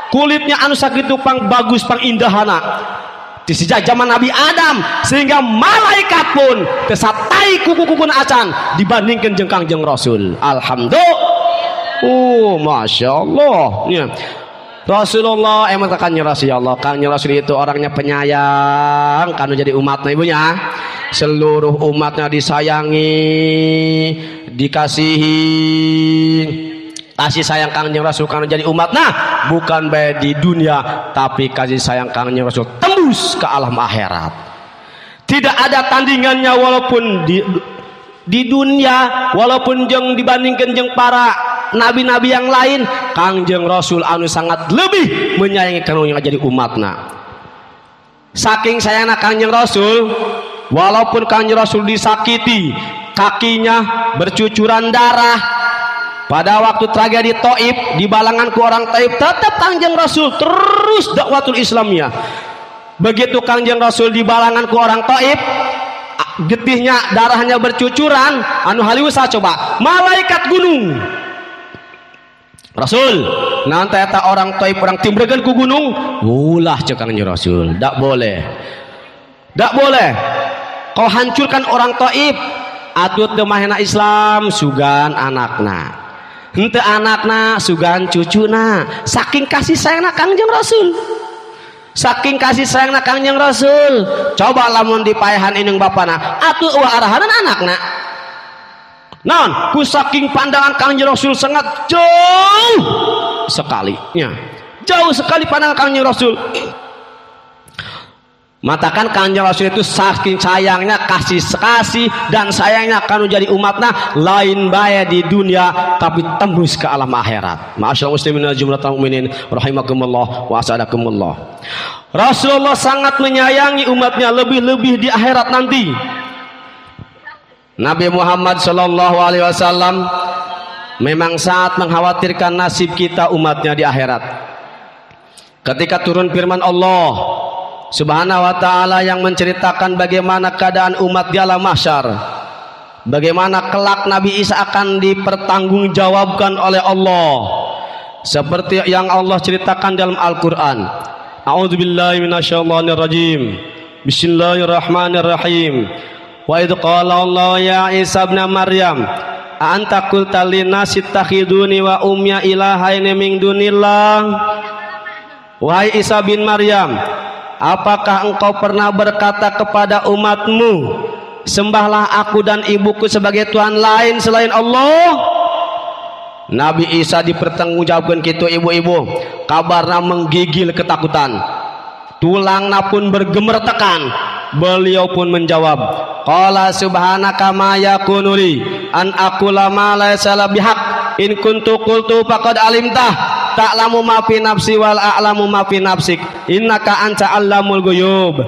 Kulitnya anu sakitu pang bagus pang indahana. Di sejak zaman Nabi Adam sehingga malaikat pun tesatai kuku-kuku acan dibandingkan jeung Kangjeng Rasul. Alhamdulillah. Oh, masya Allah. Ya. Rasulullah emang kanjeng Rasul ya Allah. Kanjeng Rasul itu orangnya penyayang, kan jadi umatnya ibunya. Seluruh umatnya disayangi, dikasihi. Kasih sayang Kangjeng Rasul karena jadi umat. Nah, bukan baik di dunia, tapi kasih sayang Kangjeng Rasul tembus ke alam akhirat. Tidak ada tandingannya walaupun di dunia, walaupun jeng dibandingkan jeng para nabi-nabi yang lain, Kangjeng Rasul anu sangat lebih menyayangi kanu yang jadi umatna. Saking sayangna Kangjeng Rasul, walaupun Kangjeng Rasul disakiti, kakinya bercucuran darah. Pada waktu tragedi Taif, di balangan ku orang Taif, tetap Kangjeng Rasul terus dakwatul Islamiyah. Begitu Kangjeng Rasul di balangan ku orang Taif, getihnya darahnya bercucuran, anu haliusa coba malaikat gunung. Rasul, nanti eta orang Taif orang timbregan ku gunung, ulah cek Kangjeng Rasul, dak boleh. Dak boleh. Kau hancurkan orang Taif, atut teu mahena Islam sugan anakna. Henteu anakna sugan cucuna. Saking kasih sayangna Kangjeng Rasul. Saking kasih sayangna Kangjeng Rasul. Coba lamun dipaehan inung bapana, atuh eueuh arahanan anakna. Naon? Ku saking pandangan Kangjeng Rasul sangat jauh sekali. Ya. Jauh sekali pandangan Kangjeng Rasul. Matakan Kangjeng Rasul itu saking sayangnya, kasih dan sayangnya kanu jadi umatna lain bae di dunia tapi tembus ke alam akhirat. Ma'asyiral muslimin wal jumlatul mukminin rahimakumullah wa asadakumullah. Rasulullah sangat menyayangi umatnya lebih-lebih di akhirat nanti. Nabi Muhammad sallallahu alaihi wasallam memang sangat mengkhawatirkan nasib kita umatnya di akhirat. Ketika turun firman Allah Subhanahu wa ta'ala yang menceritakan bagaimana keadaan umat di alam mahsyar, bagaimana kelak Nabi Isa akan dipertanggungjawabkan oleh Allah. Seperti yang Allah ceritakan dalam Al-Quran. A'udzubillahi minasyaitonirrajim. Bismillahirrahmanirrahim. Wa idh qala Allah ya Isa ibn Maryam, a anta qulta linnasi ittakhiduni wa ummiya ilahaini min dunillah. Wahai Isa bin Maryam, apakah engkau pernah berkata kepada umatmu, sembahlah aku dan ibuku sebagai Tuhan lain selain Allah? Nabi Isa dipertanggungjawabkan gitu ibu-ibu. Kabarna menggigil ketakutan, tulangna pun bergemertekan. Beliau pun menjawab, qala subhanaka ma yakunu li an aqula ma laysa li bihaq in kuntu qultu faqad alimtah ta'lamu ma fi nafsi wal a'lamu ma fi nafsik innaka anta allamul ghuyub.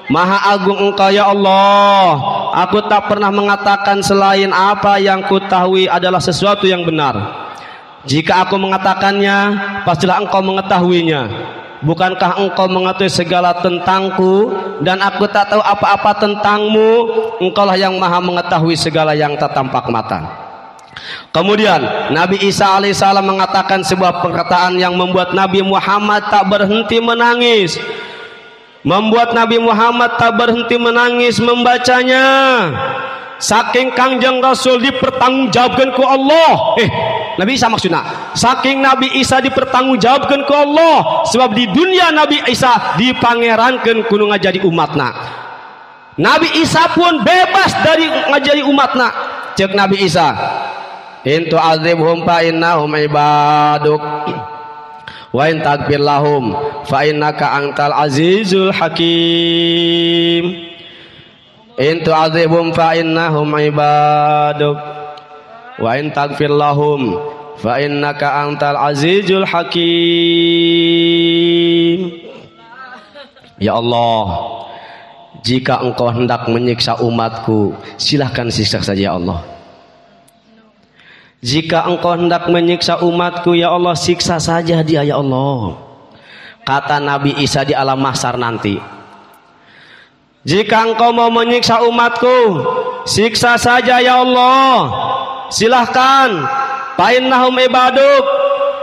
Maha agung engkau ya Allah, aku tak pernah mengatakan selain apa yang kutahui adalah sesuatu yang benar. Jika aku mengatakannya, pastilah engkau mengetahuinya. Bukankah engkau mengetahui segala tentangku dan aku tak tahu apa-apa tentangmu? Engkaulah yang maha mengetahui segala yang tak tampak mata. Kemudian Nabi Isa alaihissalam mengatakan sebuah perkataan yang membuat Nabi Muhammad tak berhenti menangis. Membuat Nabi Muhammad tak berhenti menangis membacanya. Saking Kangjeng Rasul dipertanggungjawabkan ku Allah. Nabi Isa maksudnya. Saking Nabi Isa dipertanggungjawabkan ku Allah, sebab di dunia Nabi Isa dipangerankan kudu ngajari umatna. Nabi Isa pun bebas dari ngajari umatna. Cek Nabi Isa, in tu'adzibhum fa innahum ibaduk wa in taghfir lahum fa innaka antal azizul hakim. In tu'adzibhum fa innahum ibaduk wa in taghfir lahum fa innaka antal azizul hakim. Ya Allah, jika engkau hendak menyiksa umatku, silahkan siksa saja ya Allah. Jika engkau hendak menyiksa umatku ya Allah, siksa saja dia ya Allah. Kata Nabi Isa di alam mahsyar nanti, jika engkau mau menyiksa umatku, siksa saja ya Allah, silahkan. Fa'innahum ibaduk,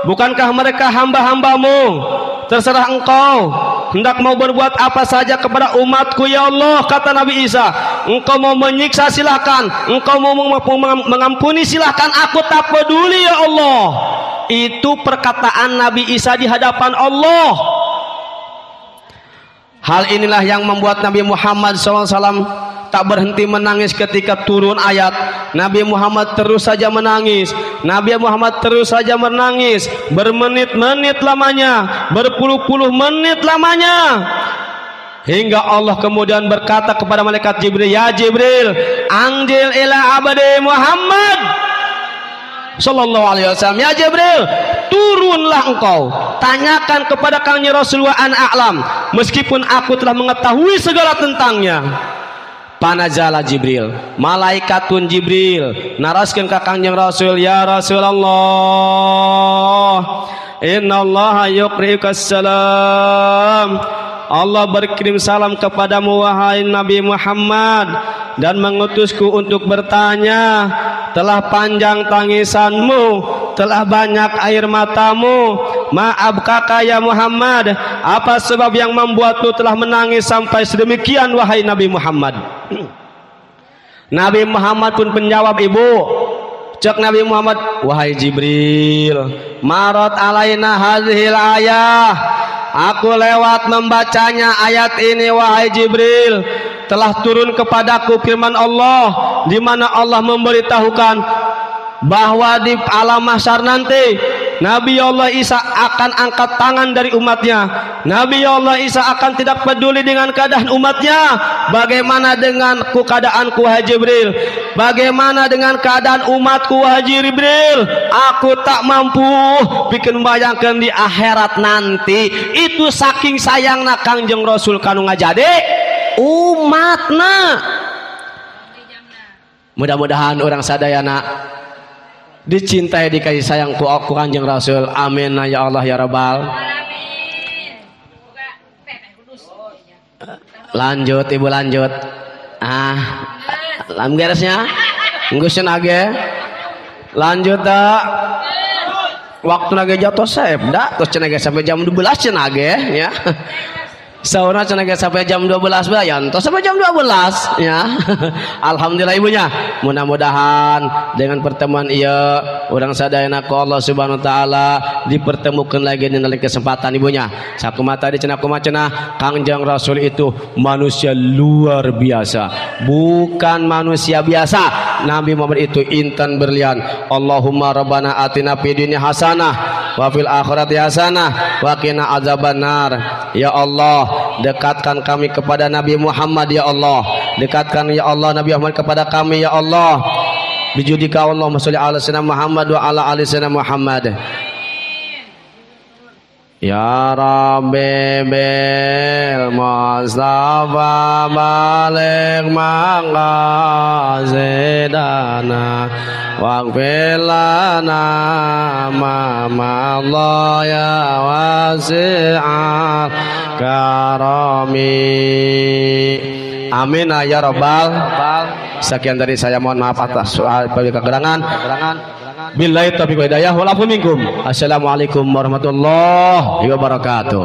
bukankah mereka hamba-hambamu? Terserah engkau hendak mau berbuat apa saja kepada umatku ya Allah. Kata Nabi Isa, engkau mau menyiksa silahkan, engkau mau mengampuni silahkan, aku tak peduli ya Allah. Itu perkataan Nabi Isa di hadapan Allah. Hal inilah yang membuat Nabi Muhammad SAW tak berhenti menangis ketika turun ayat. Nabi Muhammad terus saja menangis. Nabi Muhammad terus saja menangis bermenit-menit lamanya, berpuluh-puluh menit lamanya, hingga Allah kemudian berkata kepada malaikat Jibril, ya Jibril, anjil ila abdi Muhammad sallallahu alaihi wasallam. Ya Jibril, turunlah engkau, tanyakan kepada kangjeng Rasulullah an a'lam, meskipun aku telah mengetahui segala tentangnya. Panazala Jibril, malaikatun Jibril naraskeun ka Kangjeng Rasul, ya Rasulullah, innallaha yuqri'uka salam. Allah berkirim salam kepadamu wahai Nabi Muhammad dan mengutusku untuk bertanya, telah panjang tangisanmu, telah banyak air matamu, ma'abkaka ya Muhammad, apa sebab yang membuatmu telah menangis sampai sedemikian wahai Nabi Muhammad? Nabi Muhammad pun menjawab, ibu, cek Nabi Muhammad, wahai Jibril, marat alaina hadhil ayah, aku lewat membacanya ayat ini wahai Jibril, telah turun kepadaku firman Allah di mana Allah memberitahukan bahwa di alam mahsyar nanti Nabi Allah Isa akan angkat tangan dari umatnya. Nabi Allah Isa akan tidak peduli dengan keadaan umatnya. Bagaimana dengan keadaanku wahai Jibril? Bagaimana dengan keadaan umatku wahai Jibril? Aku tak mampu bikin membayangkan di akhirat nanti. Itu saking sayangna Kangjeng Rasul kanu ngajade umatna. Mudah-mudahan orang sadayana dicintai, dikasih sayang ku aku Kanjeng Rasul. Amin ya Allah ya Rabbal. Lanjut ibu, lanjut. Ah, lam garisnya. Ngguseun age. Lanjut tak. Waktu lagi jatuh sep dah terus cenah ge sampai jam 12 cenah ge ya. Sauna cenah ge sampai jam 12 bayan terus sampai jam 12 ya. Alhamdulillah ibunya. Mudah-mudahan dengan pertemuan ieu urang sadayana ku Allah Subhanahu wa taala dipertemukan lagi di lain kesempatan ibunya. Sakumaha tadi cenah kumaha cenah Kangjeng Rasul itu manusia luar biasa, bukan manusia biasa. Nabi Muhammad itu intan berlian. Allahumma rabbana atina fid dunya hasanah wa fil akhirati hasanah wa qina azabannar. Ya Allah, dekatkan kami kepada Nabi Muhammad ya Allah. Dekatkan ya Allah Nabi Muhammad kepada kami ya Allah. Bijudika Allahumma sholli ala sayyidina Muhammad wa ala ali sayyidina Muhammad. Ya Rabbi bil Mustafa balik maqasidana waghfir lana ma madha ya wasi'al karami. Amin ya rabbal. Sekian dari saya, mohon maaf atas kekurangan. Billahi taufiq wal hidayah wal afu minkum. Assalamualaikum warahmatullahi wabarakatuh.